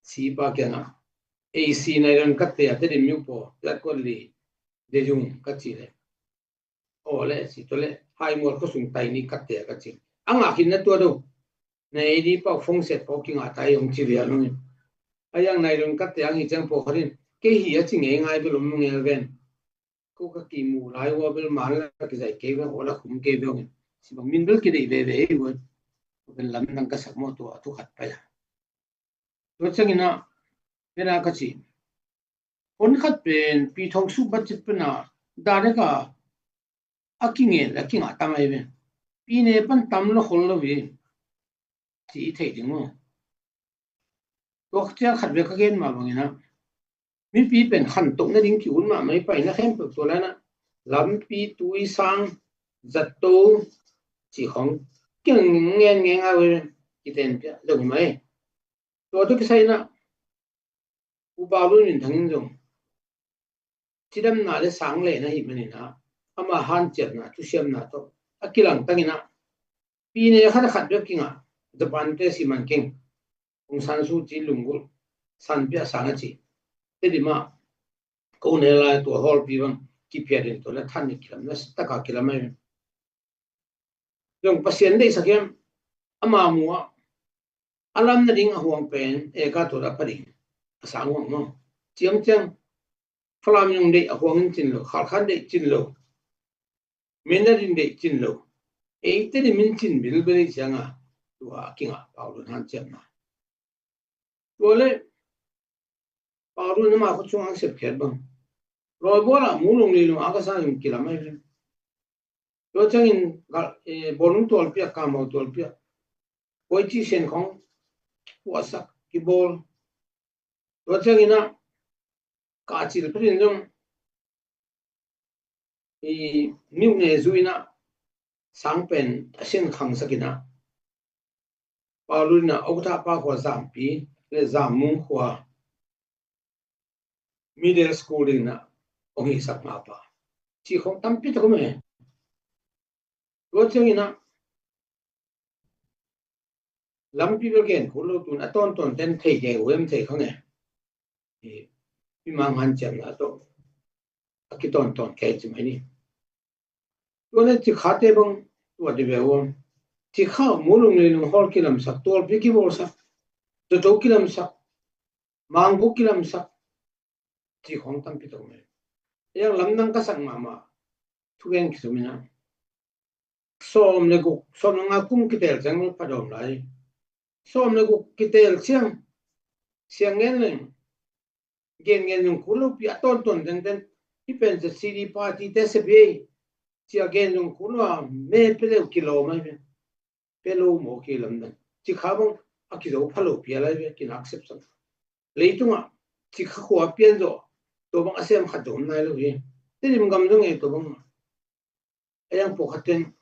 si pa kiang a A C nylon cut te a te dim miu po lat kuat li de yung ka ci le. Aw le, si tua le hai mual khua sung tai ni kat te ka ci. A ngak hin na tua do. Na ei di pau fong set pau ki ngah tai ong ci vial nung in. A yang nai lung kat te ang hi ciang pau khat in kei hi a ci ngei ngai bel om nung el ven. Ko ka ki mu lai ua bel man la ki zai kei ven, aw la khum kei ven ong in. Si bang min bel ki dei ve ve ei ua. Ko pen lam nang ka sak maw tua a thu khat pai a. Tua ciangin ah, pen a ka ci. Hon khat pen Pi Thong Suk budget pen a direct a, a kingen, a kingah tam ahi ve. Pi ne pan tam lo khol lo hi. Ci i thei ding maw. Tua ciang khat ve ka gen mah bangin ah, mipi pen khantoh nading ki-ut mahmah hi, paina khempeuh tua lai-in ah, lampi, tui, sang, zato, ci khong kingen ngen a ve, kiten pia zong hi mah hi. Tua tawh kisai-in ah, U Pau Lun Min Thang in zong cidamna le sang lehna hi manin ah, ama hanciamna, thusiamna tawh a kilangtangin ah, pi ne khat a khat bek kingah, Japan te si man keng, Aung San Suu Kyi lunggulh san pia sang a ci. Te di mah, ko ne lai tua hawlpi bang kipia din tua na than ni kilam, na taka kilam ai. Zong Pasian deihsak hiam, ama mu ah, a lam nading a huang pen, e ka tua da pha ding, a sang huang maw. Ciamciam, Falam zong deih a huang in cin lo, Khalkhan deih cin lo, Mindat in deih cin lo, eite dim in cin bilbel hi ciang a, tua a kingah Pau Lun hanciamna. Tua le, Pau Lun ama khut sung ang sepkhiat bang. Lawi bual ah mu lung li lung a ka sa in kilam ai ve. Tua ciangin, eh, bawlung tualpi ah, kamau tualpi ah, koi ci sen khong puahsak kibawl. Tua ciangin ah, kah cil phetin zong, i, miuh ne zui-in ah, sang pen a sin khangsak in ah, Pau Lun in ah, Okatahpa khua Zampi le Zammung khua middle school dingin ah, ong hisak mah pa. Ci khong tampi tak om e. Tua ciangin ah, lampi bel gen kul lo tun a tawntawn ten thei kei, huem thei khang e. I, i mang hanciamna tawh a kitawntawn kei ci mai ni. Tua le Cikha te bang tua di ve uam. Cikha mu lung le lung hawl kilamsak, tualpi kibawlsak, zato kilamsak, mangbuk kilamsak, ci khong tampi tak om e. Yang lamdang ka sak mahmah, thugen kizom in ah, sawm le guk, sawm le nga kum kiteel ciang pha dawm lai. Sawm le guk kiteel ciang, siang ngen leng, gen ngen zong kul lo pi a tawntawn tengteng, i pen ZCD party te se pi ei, ci a gen zong kul lo a, me pe leu kilawm ai ve. Pe lo maw, kilamdang. Cikha bang a kizo pha lo pi a lai ve, kinak sepsak. Leitungah cikha khua pian zawh, tua bang a sem khat zong om nai lo hi. Tedim gam zong ei tua bang a yang pawlkhat ten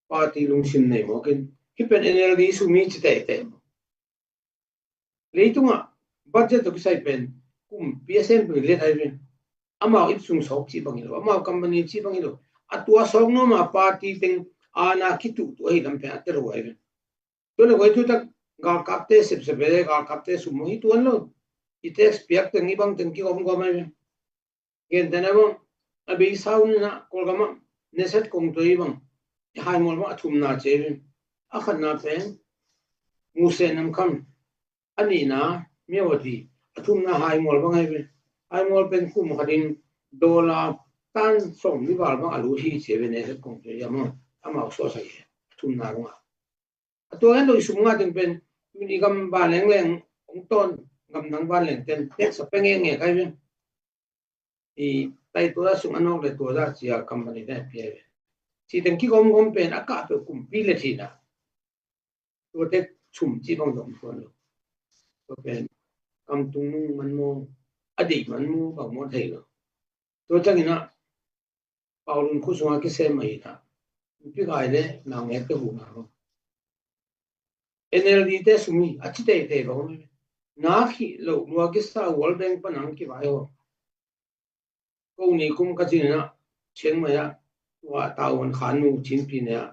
party lungsim nei mawkin, hih pen N L D sum hi ci teitei maw. Leitungah budget tawh kisai pen kumpi a sem pen liat ai ve. Amau ip sung sawk cih bang hi lo, amau company cih bang hi lo. A tua sawk nuam a party teng ana kituhtuh ahi lam pen a tel huai ve. Tua le koi tu tak galkapte sepsep ve, galkapte sum maw hi tuan lo. I tax piak teng i bang teng kigawmgawm ai ve. Gentehna bang a beisa un inah Kawlgam ah Neset kong tua i bang i haimual bang a thumna ci ai ve. A khatna pen Musen Namkham, a nihna Myawaddy, a thumna haimual bang ai ve. Haimual pen kum khat in dollar tan sawm li val bang a lut hi ci ai ve. Neset kong tua i amau, amau suasai hi a thumna rungah. A tua ngen lo i sum nga teng pen tun i gam vanleng leng hong tawn, gam dang vanleng ten tax a pe ngekngek ai ve. I tai tua sung a nawk le tua za cia company te pia ve. Ci teng kigawmgawm pen a kah peuh kumpi le thina. Tua tek sum ci bang zong tuan lo. Tua pen kam tung nung man maw, a deih man maw, bang maw thei lo. Tua ciang inah Paulun khua sungah kisem ahi inah Pi Gai le Nang Nget te huhna lo. N L D te sum hi a ci teitei bang om. Na khih loh lua kisa World Bank pan ang kivai haw. Ko ni kum ka cin inah Chiang Mai ah tua Taiwan khan nu Chin Pi ne ah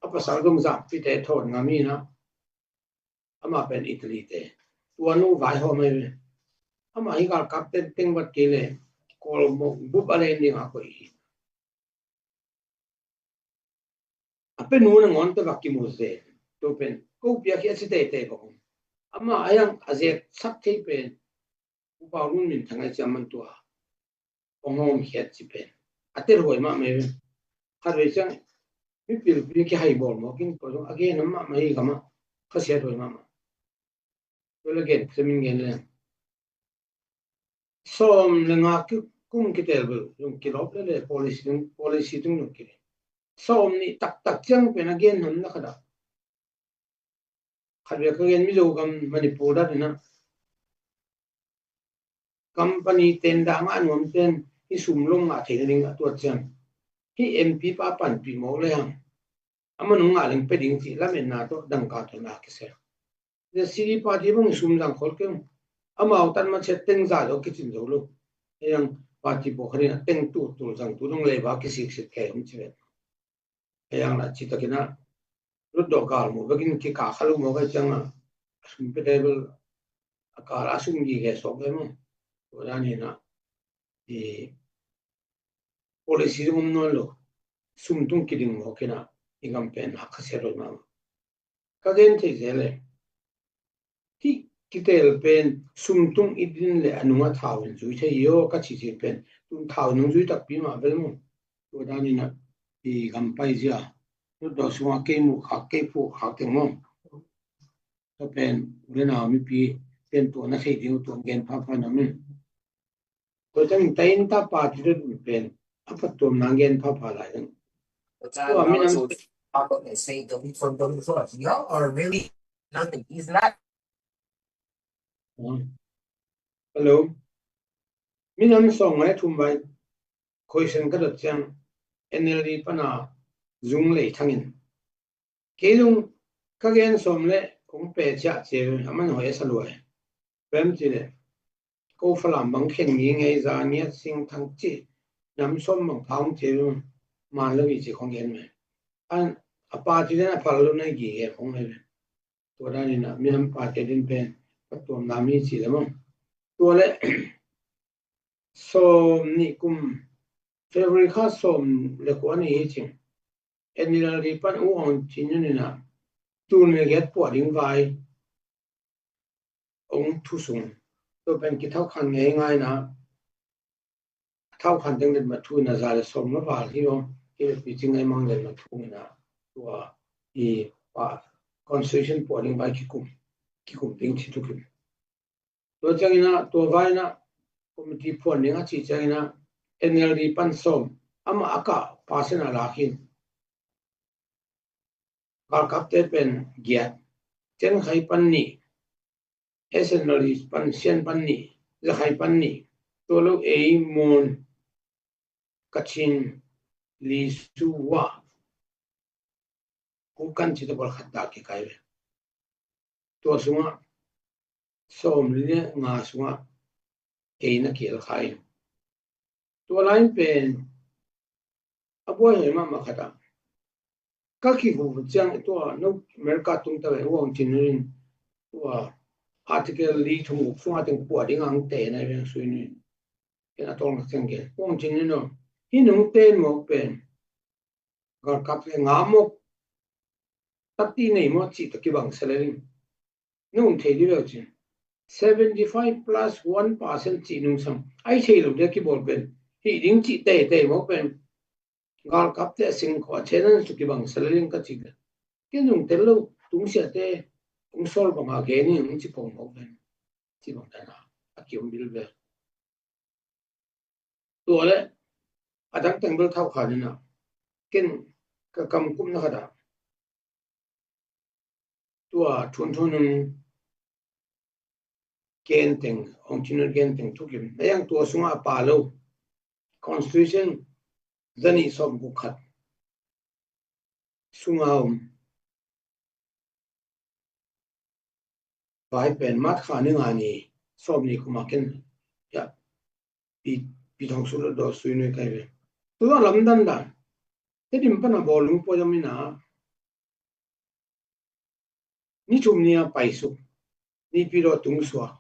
a pasal dong zah pi te thawn ngam inah. Amah pen Italy te. Tua nu vaihawm ahi ve. Amah hi galkap teng teng vat kei le Kawlmawk bup a len ding a koih hi. A pe nu nangawn te vak kimu zen. Tua pen ko piak hi a ci teitei bang om. Amah a yang a zek sak thei pen Pu Paulun minthang ai ciam man tua hong hawmkhiat ci pen a tel huai mahmah hi ve. Khatvei ciang mipilpi kihai bawl mawk in tua zong a gen a mahmah hi gamah khasiat huai mahmah. Tua le gen semin gen leng sawm le nga ki kum kitel bel zong kilawp le le policy tung, policy tung zong kile. Sawm nih taktak ciang pen a gen nam na khat ah khatvei ka gen Mizo gam Manipur dat inah company ten dah ngah nuam ten hi sum lom ngah theihna ding a tuat ciang hi M P pa panpih mawk le hang a man hong ngah leng pe ding cih lametna tawh dangka tawh na kisel. City party bang sum zang khol keng. Amau tan ma chet teng za lo kicin zo lo. Hei ang party pawh kha ding a teng tu tul zang tu dong leiba kisiksik kei om ci vet. Hei ang la ci takin ah lutdawh kal mu bekin kikah kha lo maw kai ciang ah a sum pe table a kal a sum gige sawk ve maw. Tua dan hi inah i policy zong om nawn lo. Sum tung kiding mawk inah i gam pen a khasiat lo mahmah. Ka gen thei zel le hih kitel pen sum tung i din le a nungah thau in zui thei hi aw ka cihcih pen tun thau in hong zui takpi mah vel maw. Tua dan inah i gam paizia lutdawh sungah kei muh khak kei phuh khak teng maw. Tua pen u le nau mipi ten tua na theih ding uh tua gen phapha na min. Tua ciangin tainta party dot pen a phattuamna gen phapha lai ding. Tua minam Hello. Minam sawm ngai thum vai khoisen ka dot ciang N L D pana zung lei thangin kei zong ka gen sawm le kong pe ciah cia a man hoi a sa luai. Pem ci le ko Falam bang khen ngi ngei za ngiat sing thang ci nam sawm bang phang ci man lo i ci kong gen me. An a pa ci den a phal lo na i gi gen kong me. Tua dan inah minam pa te din pen ka tuam nam hi ci le mong. Tua le sawm nih kum February kha sawm le kua ni hi cing. N L D pan u ong cin yun inah tun le giat puah ding vai ong thu sung. Tua pen kithau khan ngei ngai na thau khan ding let ma thu inah za le sawm ma val hi ong. Hi le pi cing ngai mang let ma thu inah tua i pa constitution puah ding vai kikum kikum ding ci thukim. Tua cianginah tua vainah committee phuan ding a cih cianginah N L D pan sawm amah a kah pasen a lak hin. Galkapte pen giat, Cen Khai pan nih, S N L pan, Sian pan nih, Zakhai pan nih, tua lo ei Mon, Kachin, Lisu, Wa, Kukan cih tawh pawlkhat dah kikai ve. Tua sungah sawm le nga sungah kei na kiel kha ing. Tua lai in pen a buai hoi mahmah khat ah ka kihu ciang tua no America tung ta ve, Wang Chin in tua article li thum guk sungah teng pua ding ang te nai veng sui ni. Ken a tawng ciang ke Wang Chin in no hi nung ten mawk pen galkap le nga mawk tatti nei maw cih tawh kibang sa le ding. Nung thei dih lo cin seventy five plus one percent cih nung sam ai thei lo dia kibawl pen hih ding cih teitei maw pen galkapte a singkhuah channel cu kibang sa le ding ka cih le ken nung tel lo tungsiahte kung sawl banga gen in ci pong maw pen ci bang dana a kiom bil ve. Tua le a dang teng bel thau kha nina ken ka kam kumna khat ah tua thun thun nun gen teng ong chin nun gen teng thukim na yang tua sungah a pa lo constitution zani sawm guk khat sunga om vai pen mat kha ni nga ni sawm ni kuma ken ya pi pi thong su lo do sui nui kai ve. Tua lamdan dan te dim pana bawlung pawh yam ina ni thum ni a paisuk ni pi lo tung sua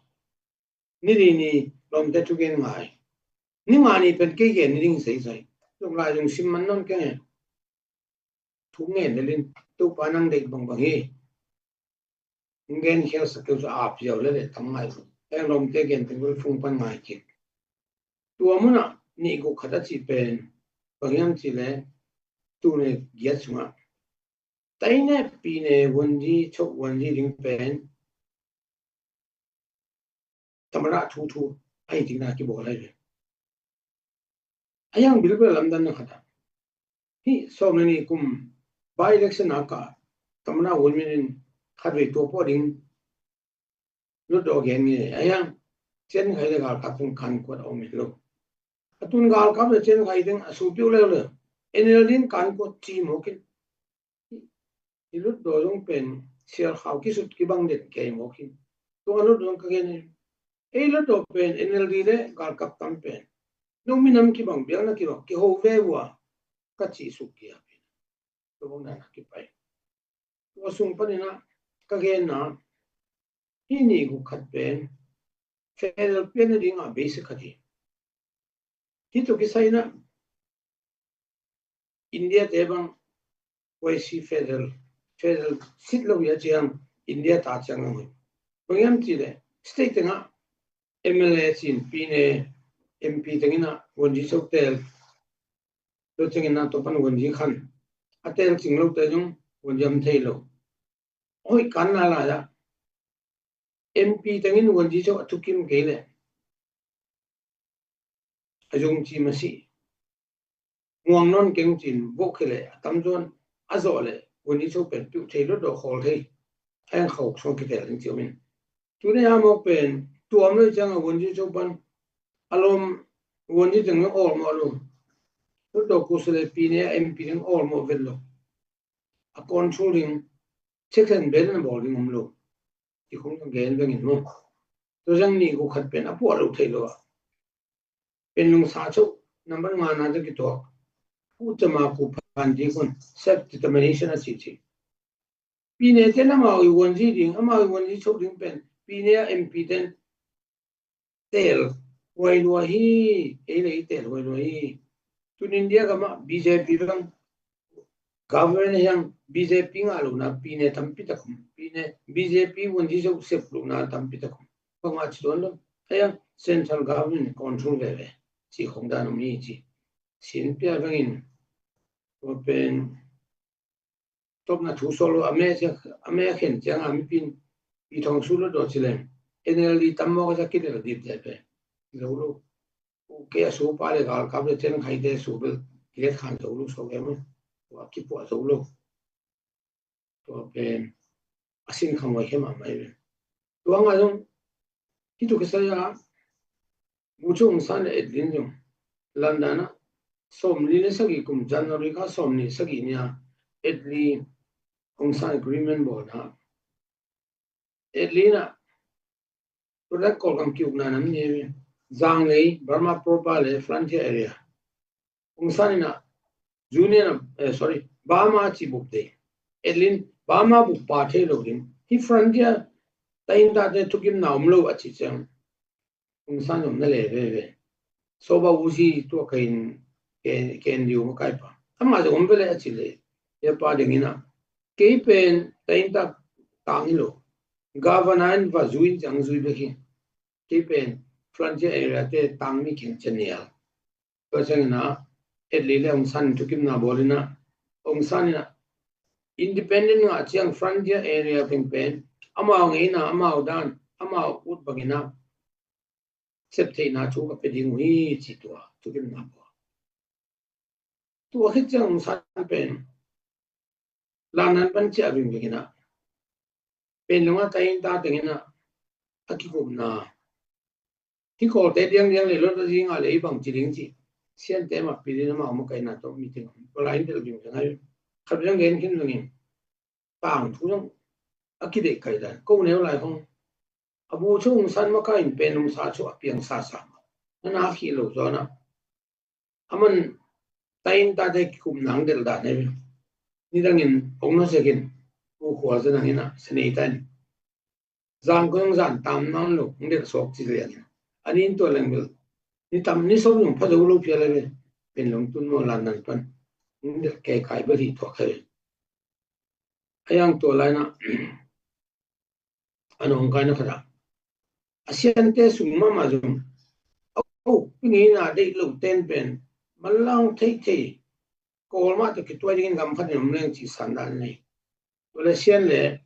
ni li ni lawmte thugen ngai ni nga ni pen kei gen ni ding seisai tuk lai dung sim man non keng e. Thu ngen le lin Topa nang deih bangbang hi. Ngen khial sak keu cu ap ziau le le tam ngai. Eng lawmte gen teng bel fung pan ngai kik. Tua munah nih guk khat a cih pen bang hiam cih le tuni giat sungah taine pine wanzi chok wanzi ding pen tamara thu thu a hi dingna kibawl lai ve. A yang bilbel lamdan na khat ah hih sawm le nih kum by election a kah tamara win min in khat vei tua pawh ding lutdaw gen nge a yang cen khai le galkap teng kan kuat a om lo. A tun galkap le cen khai teng a supiu leu le N L D in kan kuat ci mawkin i lutdaw zong pen sial khau kisut kibang den kei mawkin tua lutdaw zong ka gen ei lutdaw pen N L D le galkap tam pen no minam kibang biakna kibang kiho ve vua ka cih suk kia pen tua bang dan a kipai. Tua sung paninah ka genna hih nih guk khat pen federal pian nadingah basic khat hi. Hih tuk kisai inah India te bang Y C federal federal sit lo hi a ciang India ta ciang lo hi. Bang hiam cih leh state tengah M L A cin pine M P tengin ah wanzi so tel lo ciangin ah tua pan wanzi khan a tel cing lo te zong wanzi am thei lo. Hoih kan na lai ah M P tengin wanzi so a thukim kei leh a zung ci masi muang nawn keng cin bawh khe leh a tamzawn a zawh leh wanzi so pen piuh thei lo dawh khawl thei a en khawk so kitel in ci om in. Tuni a mawk pen tuam lo ciang a wanzi so pan a lawm wanzi teng lo awl mawh lo. Lo dawh kusa le pine a M P teng awl mawh vet lo. A control ding check and balance bawl ding om lo. Ci khong gen vengin maw. Tua zang nih guk khat pen a puah lo thei lo ah pen lungsa chauh number nga na te kituak. Pu cama ku phan ding hun self determination a ci ci. Pine ten amau i wanzi ding amau i wanzi chauh ding pen pine a M P ten tel huai lua hi. Ei le i tel huai lua hi. Tun India gamah B J P bang government hiang B J P ngah lohna pine tampi tak om. Pine B J P wanzi so sep lohna tampi tak om. Bangmah ci tuan lo. Hiang central government control veve ci khong dan om hi ci. Sin pia bangin pen topna thu sawl lo a me a khen cianga mipin i thong su lo dawh ci leng N L D tam mawk a za kilel dip te pe lo lo. Kei a su pa le galkap le cen khaite su bel kilet khan zo lo so em a kipuah zo lo. Tua pen a sin kham wai khe mahmah i ve. Tua nga zong tu kisai a, Bogyoke Aung San le Aung San zong London ah sawmli le sagih kum January kha sawmli sagih ni a Aung San Aung San Agreement bawl na. Aung San in a, tua dan Kawlgam ki-ukna nam ni, Zanglei, Burma Proper le Frontier Area. Aung San in a, Union of, eh, sorry, Burma ci bup dei. Aung San Burma bup pa thei lo ding. Hih frontier taintate thukimna om lo a ci ciang Aung San zong na le veve. Soba usi tua kain ken, ken diu makai pa. Ama zong om vele a ci le. Ya pa dingin a, kei pen tainta tang hi lo. Governor in va zui in ciang zui bek hi. Kei pen frontier area te tang mi keng chanial. Tua ciangin a, Aung San le Aung San thukimna bawl in a, Aung San in a, independent ngah ciang frontier area teng pen amau ngeina, amau dan, amau ut bangin a, sep theihna thu ka pe ding uh hi ci tua thukimna bawl. Tua khit ciang Aung San pen London pan ciah vingving in a, Panglong a tainta teng in a, a kikupna, hih Kawlte diangdiang le lawt a zing a le i bang ci ding ci, Siante mah pilin amau makaihna tawh meeting om. Tua lai in delh vingving a, khat vingving gen khin vingin, tangthu zong a kideih kai dan ko neu lai khong. A Bogyoke Aung San makai in Panglong sa chu a piang sasa mah. Na na khih lo zaw na. Aman taintate kikupna ang delh dan ei ve. Nidangin ong na sekin, u khual zanangin a, sanei ta in. Zan kong zan tam nam lo, ong delh suak ci liangin. Anin tua leng bel, ni tam ni sawm zong pha zo lo phial ei ve. Panglong tun maw London pan. Ong delh kei kai bel hi tuak ei ve. A yang tua lai na, a nong kai na khat a, a Siante sung mahmah zong, o, i ngeina deih lo ten pen manlang theithei, Kawl mah tawh kituai dingin gam khat in om leng cih san dan nei. Tua le Sian le,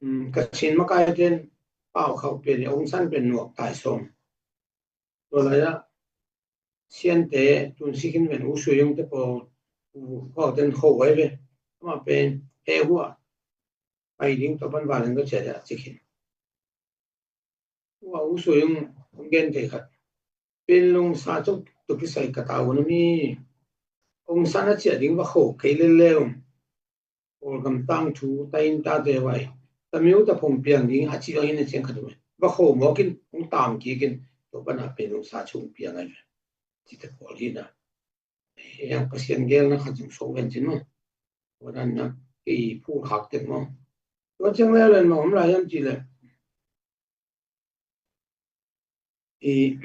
um, Kachin makai ten pau khauh pen, Aung San pen nuak tai sawm. Tua lai ah Siante tun si khin pen U Soe Young te pawl, u khauh ten kho vai ve. Amah pen he hua pai ding tua pan valin ka ciah a ci khin. Ua U Soe Young hong gen thei khat. Panglong sa tuk tuk kisai ka tau na mi. Aung San a ciah ding va kho kei lel leu. Kawlgam tangthu, taintate vai. Tamiu ta phong piang ding a ci bangin a ciang khat um. Va kho mawkin hong tam kikin tua pan a Panglong sa chung piang ai ve. Ci te pawl hi na. Heng Pasian gelna khat zong so ven cin maw. Tua dan na, kei phul khak teng maw. Tua ciang le len maw om lai hiam ci le. I,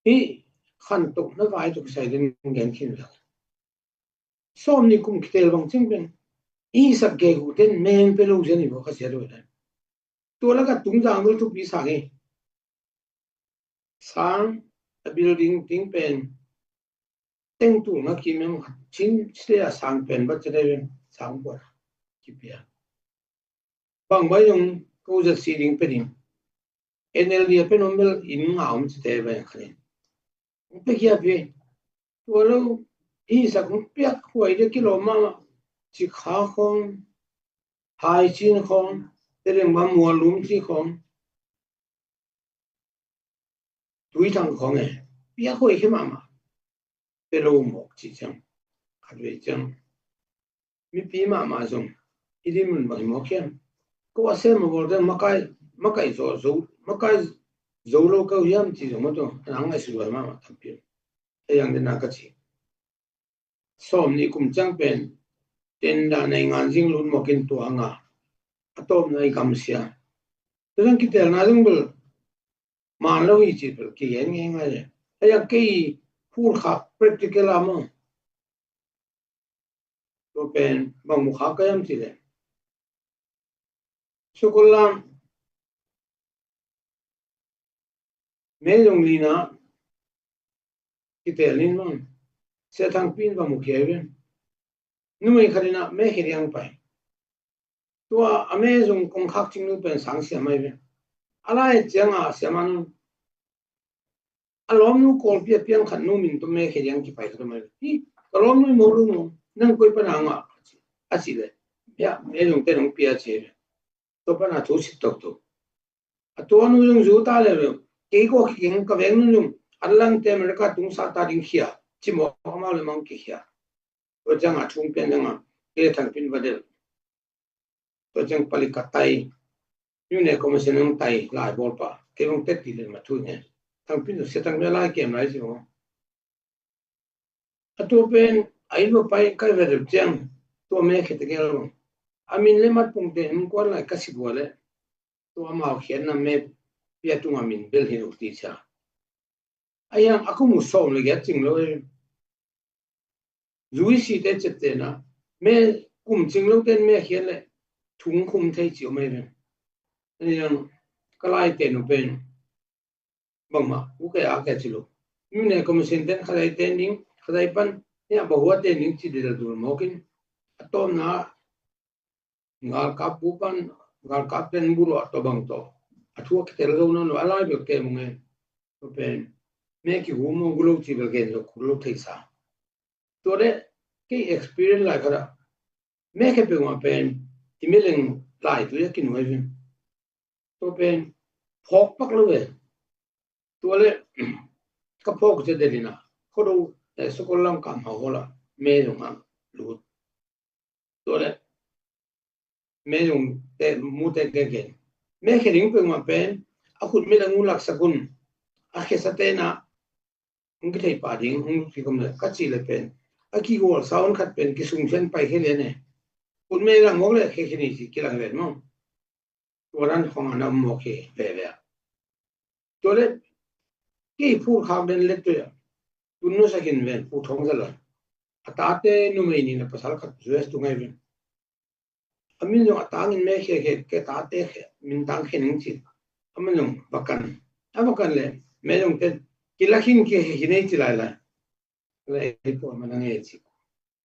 i khantohna vai tuk sai den gen khin lo. Sawm ni kum kitel bang cing pen. I sak gegu den meng pe lo zen i bo ka sia lo dan. Tua laka tungzang dul thupi sang hi. Sang, a building ting pen teng tul nga kim em khat chin site a sang pen bat site pen sang buat kipia. Bang bai zong ko zat si ding pe ding. N L D a pen om bel in nga om site bai khat in. Pe kia pe. Tua lo, i sak hong piak huai dia kilawm mahmah. Cikha khawng, haicin khawng, te deng bang mual lum ci khawng. Tuithang khawng e, piak huai khia mahmah. Pe lo mawk ci ciang. Khat vei ciang. Mipi mahmah zong i din mun bang hi mawk hiam. Ko a sem a bawl teng makai, makai zo, zo, makai zo lo kau hiam ci zong maw tua, a nang ngaihsut huai mahmah tampi. A yang dena ka ci. Sawm nih kum ciang pen, tenda nei ngan zing lut mawkin tua nga. A tawpna i gamsia. Tua zong kitelna zong bel, man lo hi ci bel, kigen ngei ngai le. A yang kei phur khak practical a maw. Tua pen bang mu khak ka hiam ci le. Sukulam me zong lina kitel nin mang. Sia Thangpi in bang mu khia ven. Numei khat in a me khia diang pai. Tua a me zong kong khak cing nu pen sang sia mai ven. A lai ciang a sia man a lawmnu Kawlpi a piang khat nu min tua me khia diang kipai khat mai. Hi, ka lawmnu i maw lu maw, nang koi pana ngah a ci le. Bia, me lungte nong pia ci. Tua pana thu sit toktok. A tua nu zong zu ta le lo. Kei ko kikeng ka veng nu zong. An langte America tung sa ta ding khia. Ci mawk amau le mang kikhia. Tua ciang a thung pian ciang a. Kei le Thang Pin va del. Tua ciang palik ka tai. Yu ne ko ma sen ang tai lai bawl pa. Kei bang tet ti le ma thu ne. Thang Pin se tang me lai kem lai si mo. A tua pen a inn va pai kai va deuh ciang tua me khete gel bang. A min le mat pungte in kuan lai ka si bua le. Tua amau khiatna me pia tunga min bel hin uk ti cia. A yang a kum u sawm le giat cing lo e. Zui si te cep te na me kum cing lo ten me khiat le thung khum thei ci om ai ve. A yang ka lai te nu pen bangmah u kei a kei ci lo. Mune commission ten khadai ten ding, khadai pan nia bahua ten ding ci dil dul mawkin a tawmna galkap pu pan galkap ten bu lo a tawbang tawh a thu a kitel zo nawn lo a lai bel kei mung e. Tua pen me kihum aw gulo ci bel gen lo kul lo theisa. Tua le kei experience lai khada me khe pe ma pen i me leng lai tu ya kinuai vin. Tua pen phawk pak lo ve. Tua le ka phawk cia delina khodo sokol lam kam hau hola me zong a lut. Tua le me zong te mu te ke gen me khe ding peng ma pen a khut me le ngu lak sakun a khe sa te na hong kithei pa ding hong kikom le ka ci le pen a kigual sa on khat pen kisung sen pai khe le ne. Khut me lang mok le khe khe ni ci kilang ven mo. Tua dan khong a na mawk hi veve a. Tua le kei phur khak den le tua tun nu sakin ven pu thong zala a tate numei ni na pasal khat zues tu ngai ven. A min zong a tangin me khia khia ke tate khia min tang khia ning ci. A min zong bakan a bakan le me zong ten kila khin khia hi nei ci lai lai. Le ei tua ma na nge ci.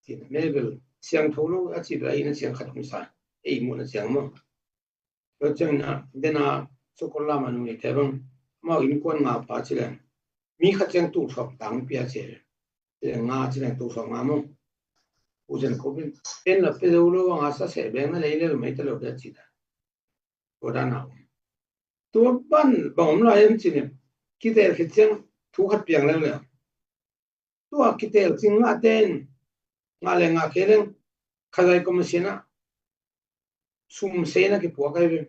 Ci na me bel siang tho lo a ci bel a ina siang khat hong sa ei mu na siang mo. Lo ciang na dena sukol lama nung i te bang mau in kuan nga pa ci leng mi khat ciang tu thok tang pia ci leng nga ci leng tu thok nga mo. U zen ko bin en la pe lo lo nga sa se beng na lei le mai ta lo da ci da. Ko da na. Tua ban bang om lai em ci ne. Kitel khit ciang thu khat piang leng le. Tua kitel cing ngah ten ngah le ngah kei leng khazai commission ah sum seina kipuak ai ve.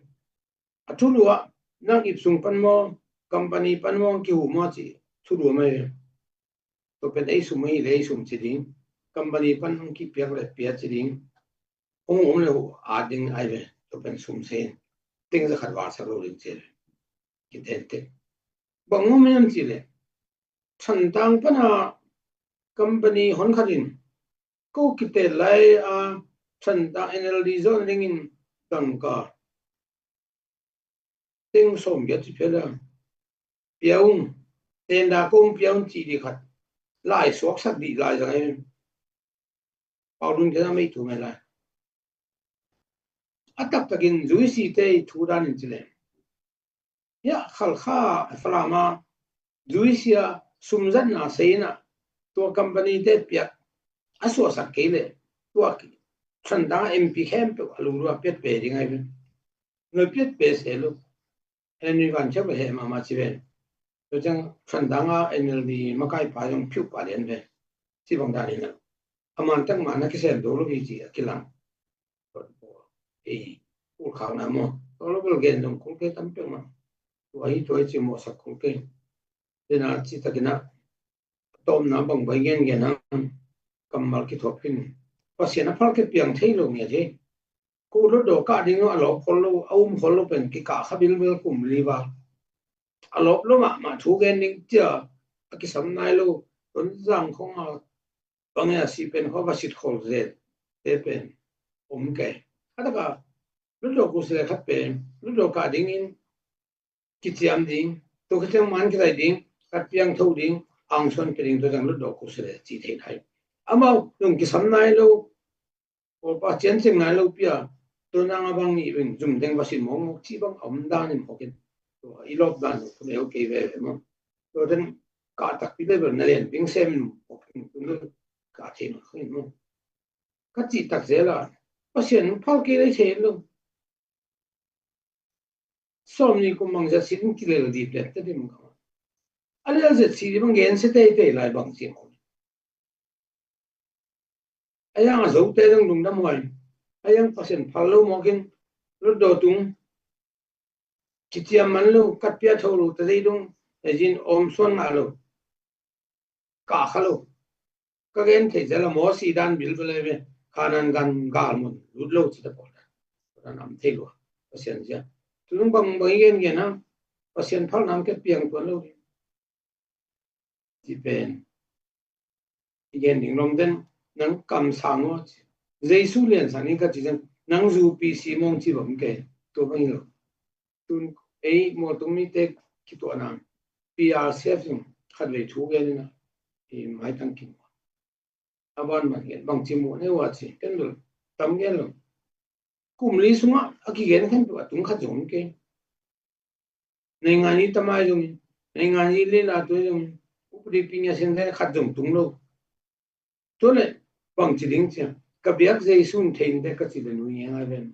A thulu ah nang ip sung pan maw company pan maw kihu maw ci thulu mai ve. Tua pen ei sum ahi le ei sum ci ding company pan hong kipiak le pia ci ding. Hong um le hu at ding ai ve. Tua pen sum sein ting za khat var sak lo ding ci ve. Kiten te bang um em ci le Thantlang pana company hon khat in ko kitel lai a Thantlang N L D zone dingin dangka teng sawm giat ci pia la pia ung tenda kong pia ung ci di khat lai suaksak di lai zang em. Paulun kena mei tu mai lai. A taktakin zuisi te thu danin ci le. Ia khalkha falama zuisia sumzatna seina tua company te piak a suasak kei le tua Thantlang M P khempeuh a lungrua piat pe ding ai ve. Noi piat pe se lu. Henry van chau he mama ci ven. Tua ciang Thantlang a N L D makai pa zong phiu pa lian ve. Ci bang danin a man tang man a kisem do lu hi ci a kilang. Ei, kul khak na maw? Tua lo bel gen dong kul kei tam peuh maw? Tua hi tua hi ci mawhsak kul kei. Tena ci takin a tawmna bang bai gen gen a kammal kithuap hin. Pasian a phal kei piang thei lo nge thei. Ko lo do kah ding a lawp khol lo, a um khol lo pen kikah kha bilbil kum li val. A lawp lo mahmah thu gen ding cia a kisam nai lo. Tonzang khong a bang e a si pen kho va sit khol zel te pen om kei. A taka lutdawk kusile khat pen lutdawk kah dingin kiciam ding, tua kiciam man kizai ding, khat piang tho ding, angsuan pe ding tua zang lutdawk kusile ci thei thai. Amau nung kisam nai lo, Pawlpa ciancin ngai lo pia, tua nang a bang nih beng zum deng va sin mawkmawk cih bang a om dan in mawkin. Tua i lawp dan tua neu kei veve maw? Tua den kah takpi level na lian bing sem in mawkin tua kah thei mawk in maw? Ka cih tak zel a, Pasian phal kei lei thei lo. Sawm ni kum bang zia sin kilel dip lian te dim kama. A lial zia si di bang gen se teitei lai bang si maw. A yang a zote dong lungdam huai. A yang Pasian phal lo mawkin lutdaw tung. Ciciam man lo, katpia tho lo, ta dei dong, a zin om suan ngah lo. Ka kha lo. Ka gen thei zia la maw si dan bil bale ve. Kanan gan gal mun, lut lo ci ta pawl dan. Ka nam thei lo. Pasian zia. Tunung bang bang i gen gen a. Pasian phal nam ke piang tuan lo. Ci pen. I gen ding lom den nang kamsang aw ci. Jesu lian sang in ka ci zang nang zu P C mong ci bam ke. Tua bang hi lo. Tun ei mawltung mite kituahna P R C F in khatvei thu gen ina i maitang kin. A ban ban gen bang ci mu ne wa ci ken lo. Tam gen lo. Kum li sungah a kigen khen tua tung khat zong ke. Nei ngan i tamai zong, nei ngan i lela tua zong, upadi pinya sen khat zong tung lo. Tua le bang ci ding cia, ka biak Jesu in thei in te ka ci le nui ngai ven.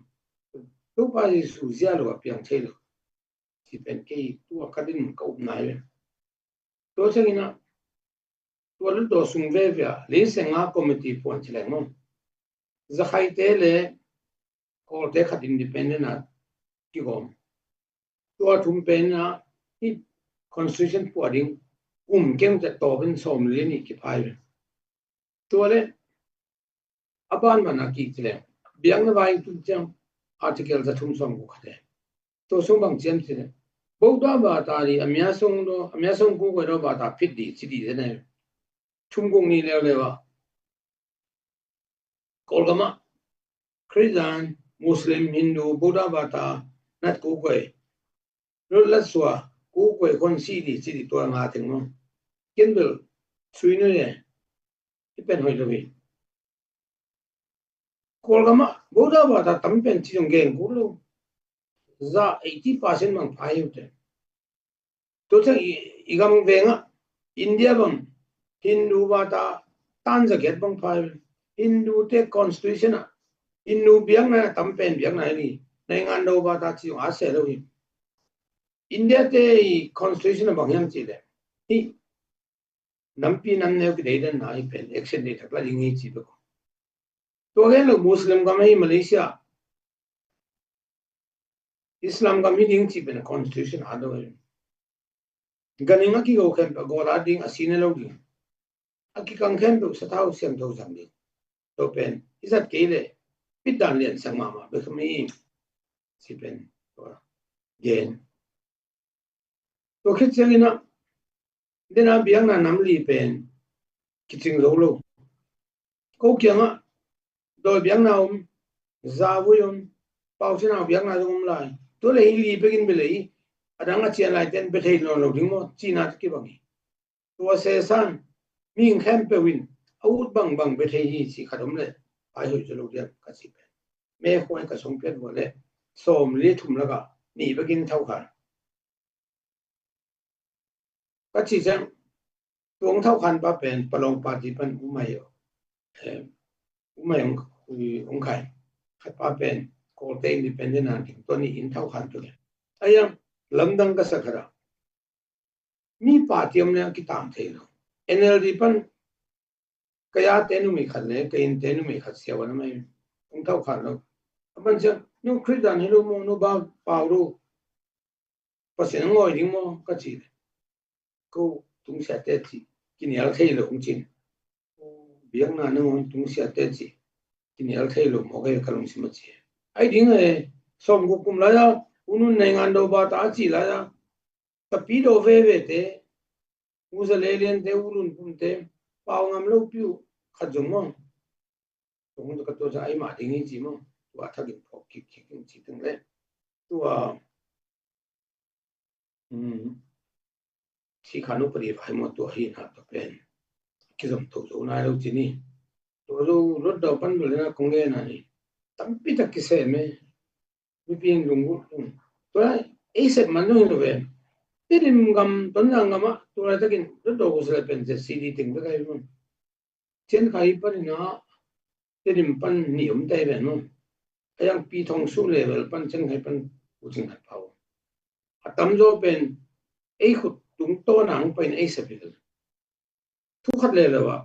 Topa Jesu zia lo a piang thei lo. Ci pen kei tua ka din ka up nai ven. Tua ciangin ah, tua lutdaw sung veve ah, leisenga committee puan ci leng maw. Zakhaite le Kawlte khat independent ah kigawm. Tua thum pen ah, hih constitution puah ding, kum keng te tawpin sawm le nih kiphai ve. Tua le, a ban man a kik ci leng, biakna vai tung ciang, article za thum sawm guk khat e. Tua sung bang ciam ci leng, Buddha bata di, a mia sung do, a mia sung ku koi do bata phit di, ci di zene. Thum guk ni leu leu a. Kawlgam ah, Khristan, Muslim, Hindu, Buddha bata, nat ku koi. Rul lat sua, ku koi kon si di, ci di tua nga teng maw. Ken bel, sui nui e. I pen hoi lo hi. Kawlgam ah, Buddha bata tam pen ci zong gen kul lo. Za eighty percent bang phai hi uh te. Tua ciang i, i gam veng ah, India bang, Hindu bata, tan za giat bang phai hi. Hindu te constitution ah, Hindu biakna tam pen biakna hi ni. Naingan do bata ci zong a se lo hi. India te i constitution ah bang hiam ci le. Hi, nampi nam neu kideidanna hi pen, action dei thak la ding hi ci bek. Tua gen lo Muslim gam hi Malaysia. Islam gam hi ding ci pen constitution a do hi. Ganing a kigo khempeuh a gawt a ding a sine lo ding. A kikang khempeuh sathau siangtho zang ding. Tua pen, i zat kei le, pitdan lian sang mahmah bek hi mi. Ci pen, tua, gen. Tua khit ciangin ah, dena biakna nam li pen, kicing zo lo. Ko kiangah, dawi biakna om, zavui om, pausinau biakna zong om lai. Tua le hi li pekin bia le hi, a dang a cian lai ten bia thei nawn lo ding maw, cina te kibang hi. Tua sesan, mihing khempeuh in, a ut bangbang bia thei hi ci khat om le, pai hoih zo lo diam ka ci pen. Me khuai ka song pian vua le, sawm li thum lakah, nih bekin thau khan. Ka ci ciang, tuang thau khan pa pen, Palawng party pan umai, eh, umai ong, ong khai. Khat pa pen, Kawlte independent nan ting, tua ni in thau khan tu le. Ayang, lamdang ka sa khat a. Mi party om le a kitang thei lo. N L D pan, ka ya te numei khat le, ka in te numei khat siawa na mai. Ong thau khan lo. A man ciang, nu Khristan hi lo maw, nu ba pau lo. Pasian a ngawi ding maw, ka ci le. Ko tungsiate ci, kinial thei lo hong cin. Biakna nangawn tungsiate ci, kinial thei lo maw, ka lungsim a ci. Ai ding e, sawm guk kum lai a, unun nei ngan do bata a ci lai a. Tapi do veve te, uza le lian te, ulun pum te, pau ngam lo piu, khat zong maw. Tung ka tua sa ai mah ding hi ci maw. Tua thakin phawk kik kik ding ci teng le. Tua, um, si khan upadi vai maw tua hi na tua pen. Kizom to zo nai lo ci ni. Tua zo rot dau pan bel na kong nge na ni. Tampi tak kisem e. Mipi in lunggulh tung. Tua lai, ei sep man zong hi lo ve. Tedim gam, Tonzang gam ah, tua lai takin, dot dot ko sele pen Z C D teng bek ahi maw. Cian khai panin ah, Tedim pan nih om tai ve maw. A yang Pi Thong Su level pan Cian khai pan u cing khat pau. tamzaw pen ei khut tungtawn a hong pai in ei sa pi lo. Thu khat le lo ah,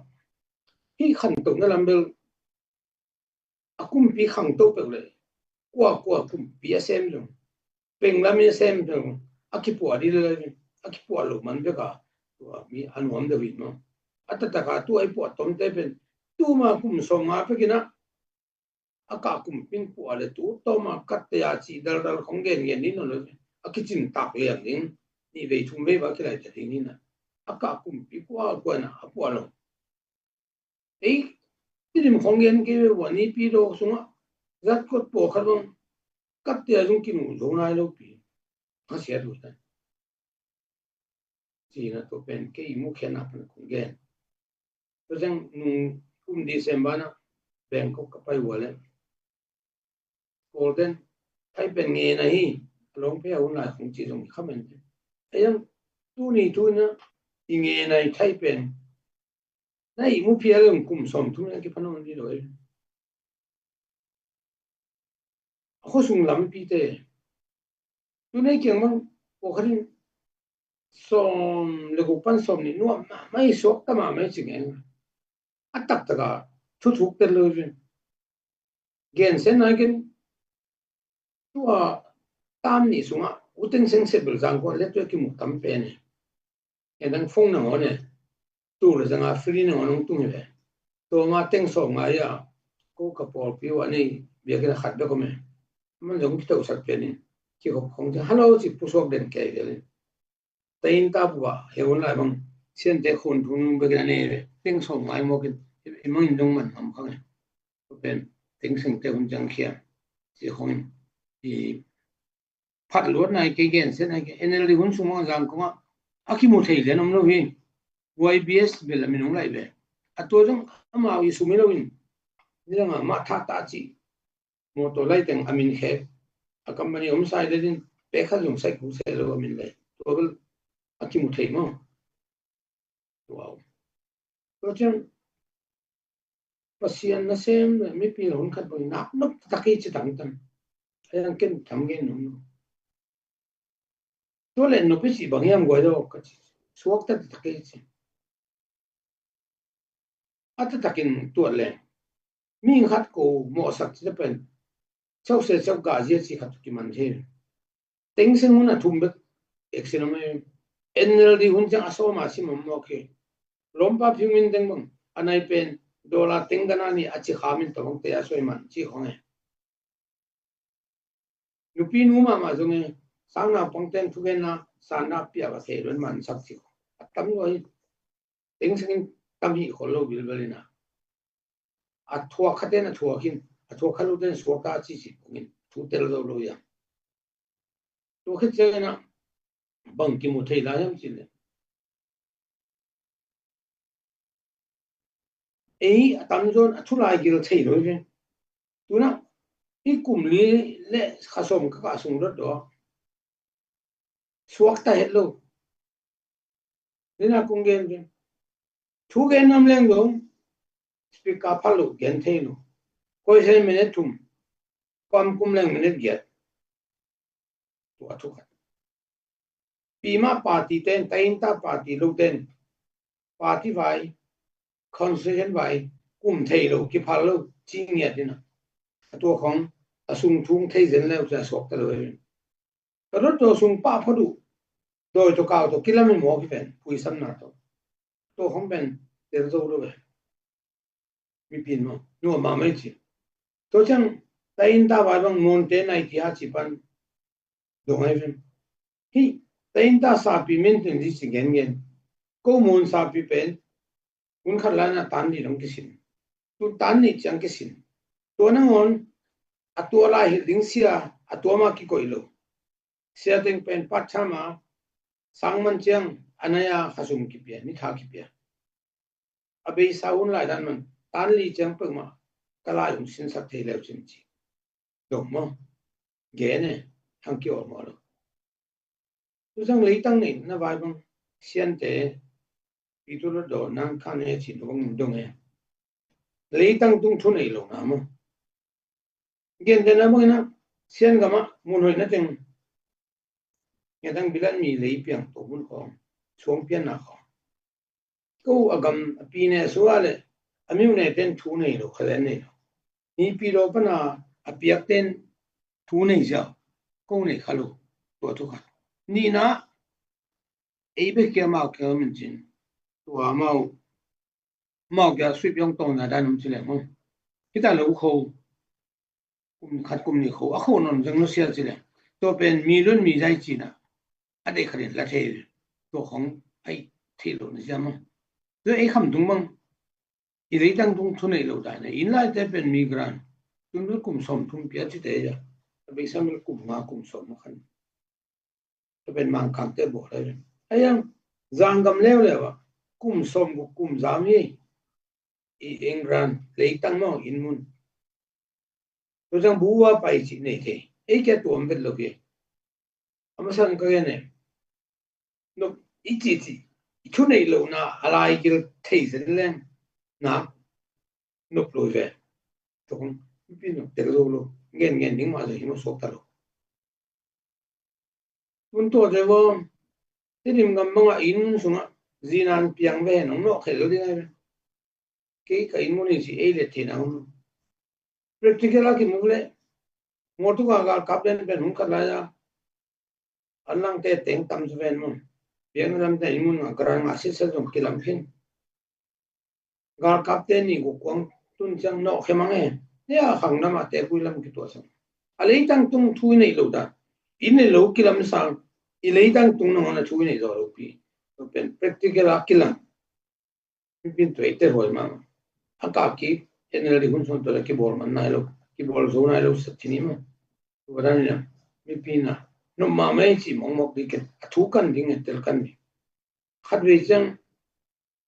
hih khantohna lam bel a kumpi khangto peuh le, kua kua kumpi a sem zong, penglam in a sem zong, a kipuah dih le, a kipuah loh man bek a, tua mi a nuam deuh hi maw. A taktak a tua i puah tomte pen, tuma kum sawmnga pek in ah, a kah kumpi in puah le tu tawm a katte a cih daldal khong gengen ni nawn lo, a kicin tak liang ding, nih vei thum vei va kilai ta ding ni na, a kah kumpi kua kua na a puah lo. Ei, Tedim khong gen kei ve ua, Nipi daw sungah zat kot pawlkhat bang katte a zong kinu zo nai lo pi. A sia tu ta. Cina tua pen kei mukhiatna pan kong gen. Tua ciang nung kum December na Bangkok ka pai ua le, Golden, Thai pen ngen ahi, a lawng pe a hun lai khong ci zong i khamen. Ei ang, tuni tu na i ngen ahi Thai pen. Na i mu phial ang kum sawm thum na kipan hong di lo ei. A khuasung lampite. Tunei kiang bang, pawlkhat in sawm le guk pan sawm nih nuam mahmah i, suakta mahmah i ci ngeng. A taktak a thuthuk tel lo i. Gensen nai ken tua tam nih sungah U Thein Sein sepbel zang kuan le tua kimu tam pen e. Ken dang phone nangawn e. Tu le zanga free nangawn hong tung hi ve. Tua ma teng sawm ngai a, ko ka pawlpi uh a nei biakinn a khat bek om e. Man zong kitosak pian in, kikhop khong ciang, "Hello," ci pusuak den kei vel in. Tain ta buah he hun lai bang, Siante khun thun bek in a nei ve. Teng sawm ngai mawk in, i mang in zong man ngam khang e. Tua pen teng sengte hun ciang khia ci khong in, i phat luat nai kei, gensiat nai kei, N L D hun sung bang zang kong ah a kimu thei lian om lo hi. Y B S bel a min hong laih ve. A tua zong amau i sum hi lo in, ni dang a mah thah ta ci. Mawtaw lai teng a min khek, a company om sai le din, pek khat zong sai kuk se lo a min lai. Tua bel a kimu thei maw. Wow. Tua ciang Pasian nasem le mipi hun khat bang nak nop taktak hi ci tangtang. A yang ken tam gen nung nung. Tua le nop i ci bang hiam guai lo ka ci. Suak taktak hi ci. A taktakin tuat le. Mi khat ko mawhsak ci pen. Chau se chau ga zia ci khat kiman thei. Teng seng hun a thum bek eksin om e. N L D hun ciang a sawm a sim om mawk hi. Lawmpa Phing Min teng bang a nai pen dollar teng gana ni a ci kha min tawh bang te a soi man ci khong e. Nupi nu mahmah zong e, sang naupang ten thugenna sanna pia va thei luan man sak ci khong. A tam lua hi. Teng seng in tam hi khol lo bilbel in a. A thuak khat ten a thuak hin, a thuak khat lo ten suak a ci ci khong in, thu tel zo lo ia. Tua khit ciangin ah bang kimu thei lai hiam cih leh, ei a tamzaw in a thu lai gil thei lo hi ve. Tuna i kum li le kha sawm ka kah sung dot dawh suakta het lo. Nina kong gen ve. Thu gen nuam leng zong speaker phal lo gen thei lo. Koi sen minute thum, kua kum leng minute giat. Tua thu khat. Pima party ten, tainta party lo ten, party vai, constitution vai, kum thei lo, kiphal lo, ci ngiat in a. A tua khong a sung thung thei zen leu cia suakta lo e. Ka dot tua sung pah phot uh, dawi tawh kau tawh kilam in mawk hi pen, puisamna tawh. Tua khong pen tel zo lo e. Mipi in maw, nuam mahmah i ci. Tua ciang tainta vai bang Muante naiti ha ci pan dong ai ven. Hih tainta sapi min ten ci ci gengen. Ko Muan sapi pen hun khat lai na tan nih dong kisin. Tu tan nih ciang kisin. Tua nangawn a tua lai hilh ding sia a tua mah kikoih lo. Sia teng pen part time a sang man ciang a nai a kha sum kipia, ni tha kipia. A beisa hun lai dan man tan li ciang peuhmah ka lai hong sinsak thei leu cin ci. Dong maw? Gen e, hang ki awlmawh lo. Tu zang leitang nei na vai bang Siante, Pitu lo daw nang khan e cin bang dong e. Leitang tung thu nei lo na maw? Gen den na bang ina Sian gama mun hoih na teng Ngetang bilan mi lei piang to mun khawng, suang pianna khawng. Ko a gam a pi ne sua le a miu ne ten thu nei lo, kha len nei lo. Mipi lo pana a piak ten thu nei ziau, ko nei kha lo, tua thu khat. Nina, ei bek kia mau kia min cin. Tua mau, mau kia sui piang tong na dan um ci le mo. Kita lo kho, kum khat kum ni kho, a kho non zeng no sia ci le. Tua pen mi lun mi zai cina. A dei khatin la thei, tua khong ai thei lo na sia mo. Tua ei kham tung bang, i leitang tung thu nei lo dan, in lai te pen migrant, tun bil kum som thum pia ci te ja. A bei sam bil kum nga kum som ma khan. Tua pen mang kang te bo lai. Ayang, zang gam leo leo a, kum som ku kum zam hi. I England leitang mawng in mun. Tua zang buwa pai ci nei thei. Ei kia tuam vet lo ke. A masan ka gen e. Nop i ci ci. I thu nei lo na a lai gil thei zen leng. Na. Nop lo ve. Tua kong pi nop tel lo lo. Ngen ngen ding ma zai hi mo sok ta lo. Tun tua te vo, Tedim gam banga in sunga zinan piang ve nong nawh khel lo ding ai ve. Kei ka in mun hi ci ei let theihna hun. Practical a kimuk le, ngawtu ka galkap den pen hun khat lai a, an langte teng tam su ven mun. Piang lam te in mun nga grant nga sitsa zong kilam khin. Galkapte nih guk kuang tun ciang nawh khia mang e. Nia khang lam a te kui lam kituah sang. A leitang tung thu i neih lo dan. I neih lo kilam sang. I leitang tung nangawn a thu i neih zo lo pi. Tua pen practical a kilang. Mipin tua i te ruai mama. A ka ki N L D hun son tua la kibawl man nai lo. Kibawl zo nai lo sat thini ma. Tua dan ina. Mipin a. Nop mama i ci mong mok di ken. A thu kan ding e tel kan ding. Khat vei ciang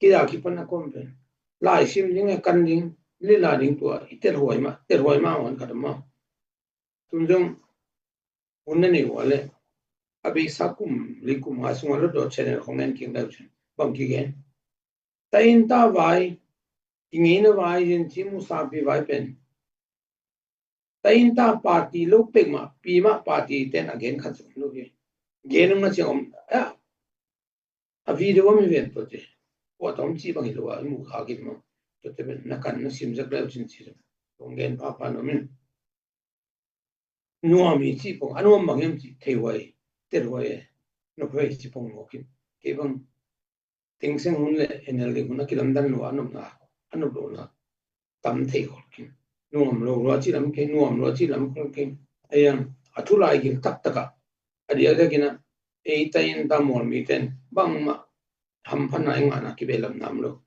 kida kipan a kom pen lai sim ding e kan ding, lila ding tua i telhuai ma, telhuai ma wan khat ma. Tun zong hun na nei ua le a beisa kum li kum nga sunga lo dot channel hong en king dau chin bang kigen. Ta in ta vai, i ngeina vai, yin ci musapi vai pen. Ta in ta party lo pek ma, pi ma party ten a gen khat zong lo hi. Gen um na ciang om, a, a video om hi ven tua te. Ua ta om ci bang hi lo a, i mu kha git ma. Tua te pen na kan na sim zak leu cin ci zong. Tong gen pa pa no min. Nuam hi ci pong, a nuam bang em ci, thei huai, tel huai e. Nop huai ci pong mo kin. Kei bang Thein Sein hun le N L D hun a kilamdan lua a nopna, a nop lona tam thei khol khin. Nuam lo lua ci lam khin, nuam lua ci lam khol khin. Ayan, a thu lai gil taktak a, a diak diak ina, ei ta in ta mual mi ten bangmah hamphatna i ngahna kibe lam nam lo.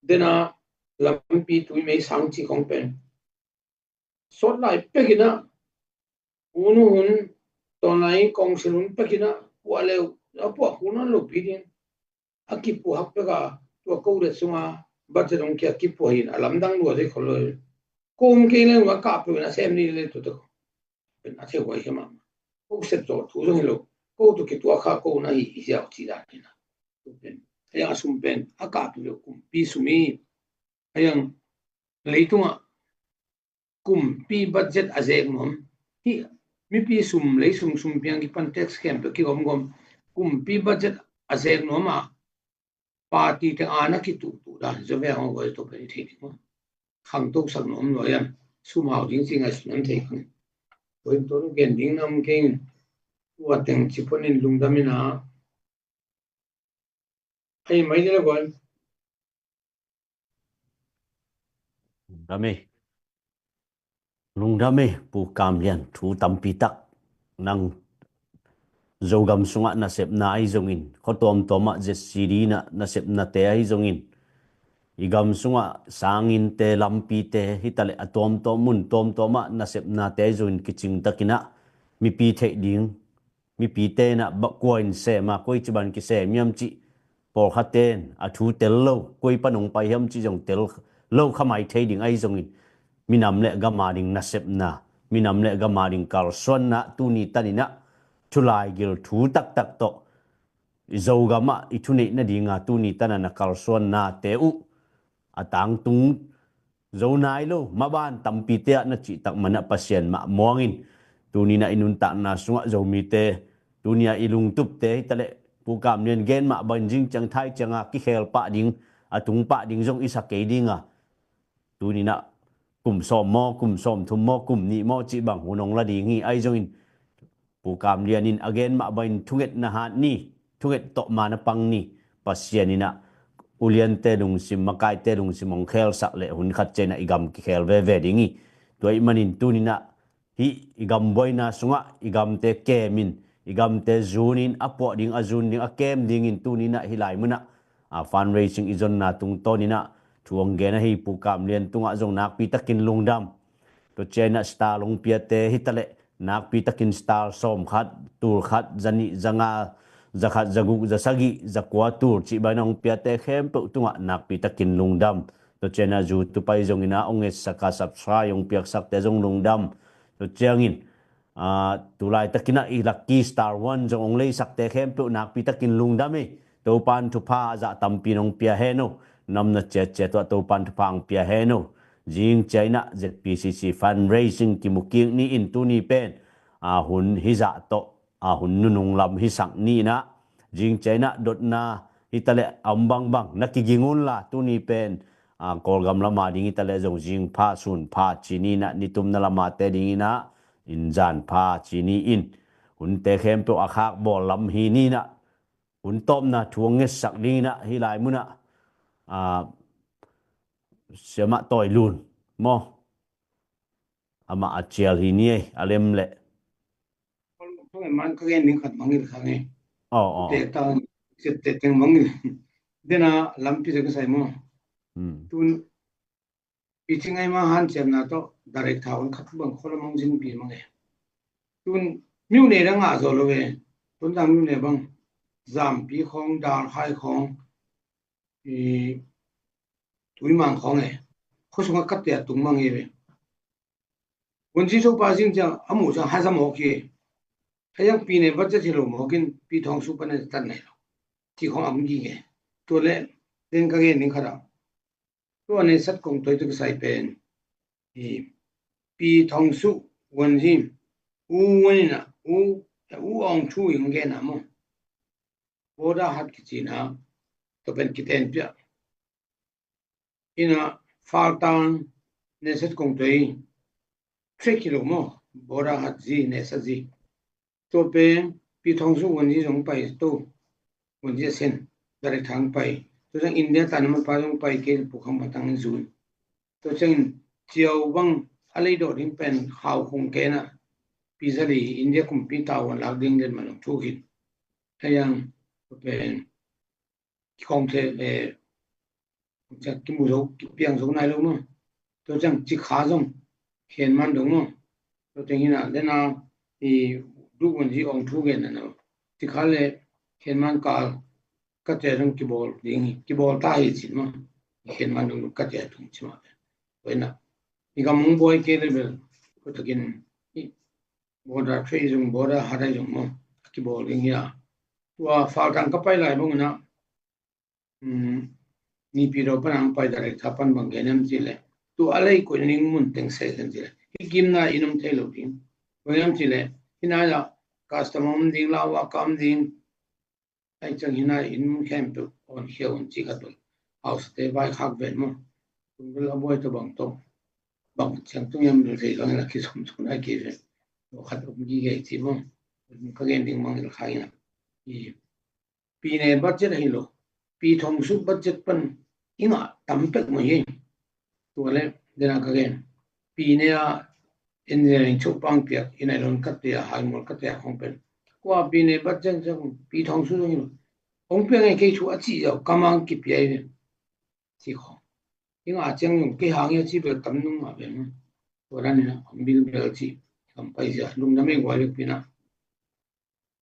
Dena lampi tui mei sang ci khong pen sawt lai pekina, unu hun, tawn lai kongsil hun pekina, puah leu, a puah hun an lo pi ding. A kipuah hak peka, tua ko let sunga, budget hong kia kipuah hin, a lamdang lua dei khol lo. Ko um kei leng, a kah peuh in a sem ni le tua te ko. Pen a thei huai hi mah. Ko sep zawh thu zong hi lo. Ko tua kituak kha ko na hi, hi ziau ci dan hi na. Tua pen. Hei a sum pen, a kah peuh lo kumpi sum hi. Hei ang leitungah kumpi budget a zek nuam hi. Mipi sum, lei sum, sum piang kipan tax khempeuh kigomgom. Kumpi budget a zek nuam a party teng a na kituhtuh dan zaw ve ang a guai tawh pen i thei ding maw? Khangto sak nuam lua hiam? Sum hau ding ci ngaihsun an thei khang. Tua in tua gen ding nam keng. Tua teng ci pon in lungdam in a. Hei mai ding le guai. Lungdam ei. Lungdam ei, Pu Kam Lian, thu tampi tak. Nang Zogam sungah nasepna ahi zongin, khua tuamtuamah Z C D na nasepnate ahi zongin, i gam sungah sanginnte, lampite, hitaleh a tuamtuam mun tuamtuamah nasepnate ahi zongin kicingtakinah mipi theih ding, mipite inah kua in sem a, koi ciban kisem hiam cih, pawlkhatte in a thu tel lo, koi pan hong pai hiam cih zong tel lo kha mai thei ding ahi zongin, minam le gam a ding nasepna, minam le gam a ding kalsuanna tuni taninah thulaigil thu taktak tawh i Zogamah i thuneih nadinga tuni tana na kalsuannate uh a tangtung zo nai lo, maban tampite ah na cihtak manah Pasian mah muangin tuninah i nuntakna sungah Zomite Tunia i lungtupte hitaleh Pu Kam Lian gen mah bangin zing ciang thai cianga kikhel pah ding, a tung pah ding zong i sa kei dinga, tuninah kum sawm maw, kum sawm thum maw, kum nih maw cih bang hun hong la ding hi. Ahi zongin Pu Kam Lian in a gen mah bangin thungetna hat ni, thunget tawh ma na pang ni. Pasian inah uliante lungsim, makaite lungsim hong khelsak le hun khat cianah i gam kikhel veve ding hi. Tua ih manin tuninah hih i gam buaina sungah i gamte kemin, i gamte zunin, a puah ding, a zun ding, a kem dingin tuninah hih lai munah a fundraising i zonna tungtawninah thu hong gen ahi Pu Kam Lian tungah zong nakpi takin lungdam. Tua cianah star hong piate hitaleh nakpi takin star sawm khat, tul khat, za nih, za nga, za khat, za guk, za sagih, za kua tul cih bangin hong piate khempeuh tungah nakpi takin lungdam. Tua cianah YouTube ah zongin a hong etsaka subscribe hong piaksakte zong lungdam. Tua ciangin a, tu laitakinah i lucky star one zong hong leisakte khempeuh nakpi takin lungdam hi. Topan thupha a zah tampi nong pia hen uh. Namna ciatciat uh ah Topan thupha hong pia hen uh. Zing ciainah Z P C C fundraising kimu kik ni in tuni pen a, hun hizah tawh a, hun nunung lam hisak ni inah zing ciainah dotna hitaleh a om bangbang na kiging unla tuni pen a, Kawlgam lama ding hitaleh zong zing pha, sun pha ci ni inah nitumna lamate ding inah inzan pha ci ni in hunte khempeuh a khak bawl lam hi ni inah hun tawpna thu hong ngetsak ding inah hih lai munah a, Siamah Tawi Lun maw, amah a cial hi ni ei, a lem leh. Tua man ka gen ding khat mangil kha nge. Aw, aw. Te ta, te, te teng mangil. Dena lampi te ka sai maw. Hmm. Tun pi ci ngai ma hanciamna tawh direct thawn khat bang khuala mang zin pi mang e. Tun miu ne dang a zo lo e. Tun dang miu ne bang Zampi khawng, Dalkhai khawng, i Tuimang khawng e. Khuasungah ka tia tung mang e ve. Hun ci so pa zin ciang a mu ciang haza mawk hi. Hayang pi ne bat ciang ci lo mawkin pi thawng su pa ne tan nei lo. Ci khawng a mu gi nge. Tua le den ka gen ding khat a. Tua ne sat kong toi tu ka sai pen. I pi thawng su wan zin. U wan ina u, u ong thu ing gen a maw. Boda hat kici na. Tua pen kiten pia. Ina Faltang ne sat kong toi three kilo maw, boda hat zi, ne sat zi. Tua pen pi thawng su wan zi zong pai tu, wan zi a sen, dari thang pai. Tua zang India ta na man pa zong pai ke pu khang patang zun. Tua zang ciau bang a lei dawh ding pen khau khong ke na. Pi zali India kumpi ta wan lak ding den man thu hin. Hayang tua pen kikhawng the, eh, kimu zo, kipiang zo nai lo maw. Tua ciang cikha zong khen man dong maw. Tua ciang hina dena i duk man zi ong thu gen na no. Cikha le khen man kal ka tia zong kibawl ding hi, kibawl ta hi cin maw. Khen man dong ka tia tung ci maw. Tua ina i gam hong buai ke le bel ko takin i boda thei zong, boda hadai zong maw. Kibawl ding hi a. Tua Faltang ka pai lai bang ina Nipi do pan ang pai direct tha pan bang gen em ci le. Tu a lei ko ning mun teng sei kan ci le. Hi kim na inum thei lo ding. Bang em ci le. Hina ya customer um ding, lawa kam ding. Ai chang hina in mun khempeuh on khia un ci khat bang. House te vai khak ven maw. Tung bel a buai to bang to. Bang chang tung yam bel thei bang la ki som tung ai ki ven. Khat um gi gai ci maw. Ka gen ding mang il kha ina. I pi ne budget ahi lo. Pi thong suk budget pan i ngah tam pek mah hi. Tua le dena ka gen. Pi ne a engineering chuk pang piak i nai lon ka tia hai mol ka tia khong pen. Kua pi ne budget chang pi thong suk ahi lo. Hong piang e kei thu a ci zau ka mang ki pia i ve. Ci khong. I ngah ciang zong kei hang i a ci bel tam nung mah ve. Tua dan ina hong bil bel ci. Kam pai zia lungdam e guai bek pi na.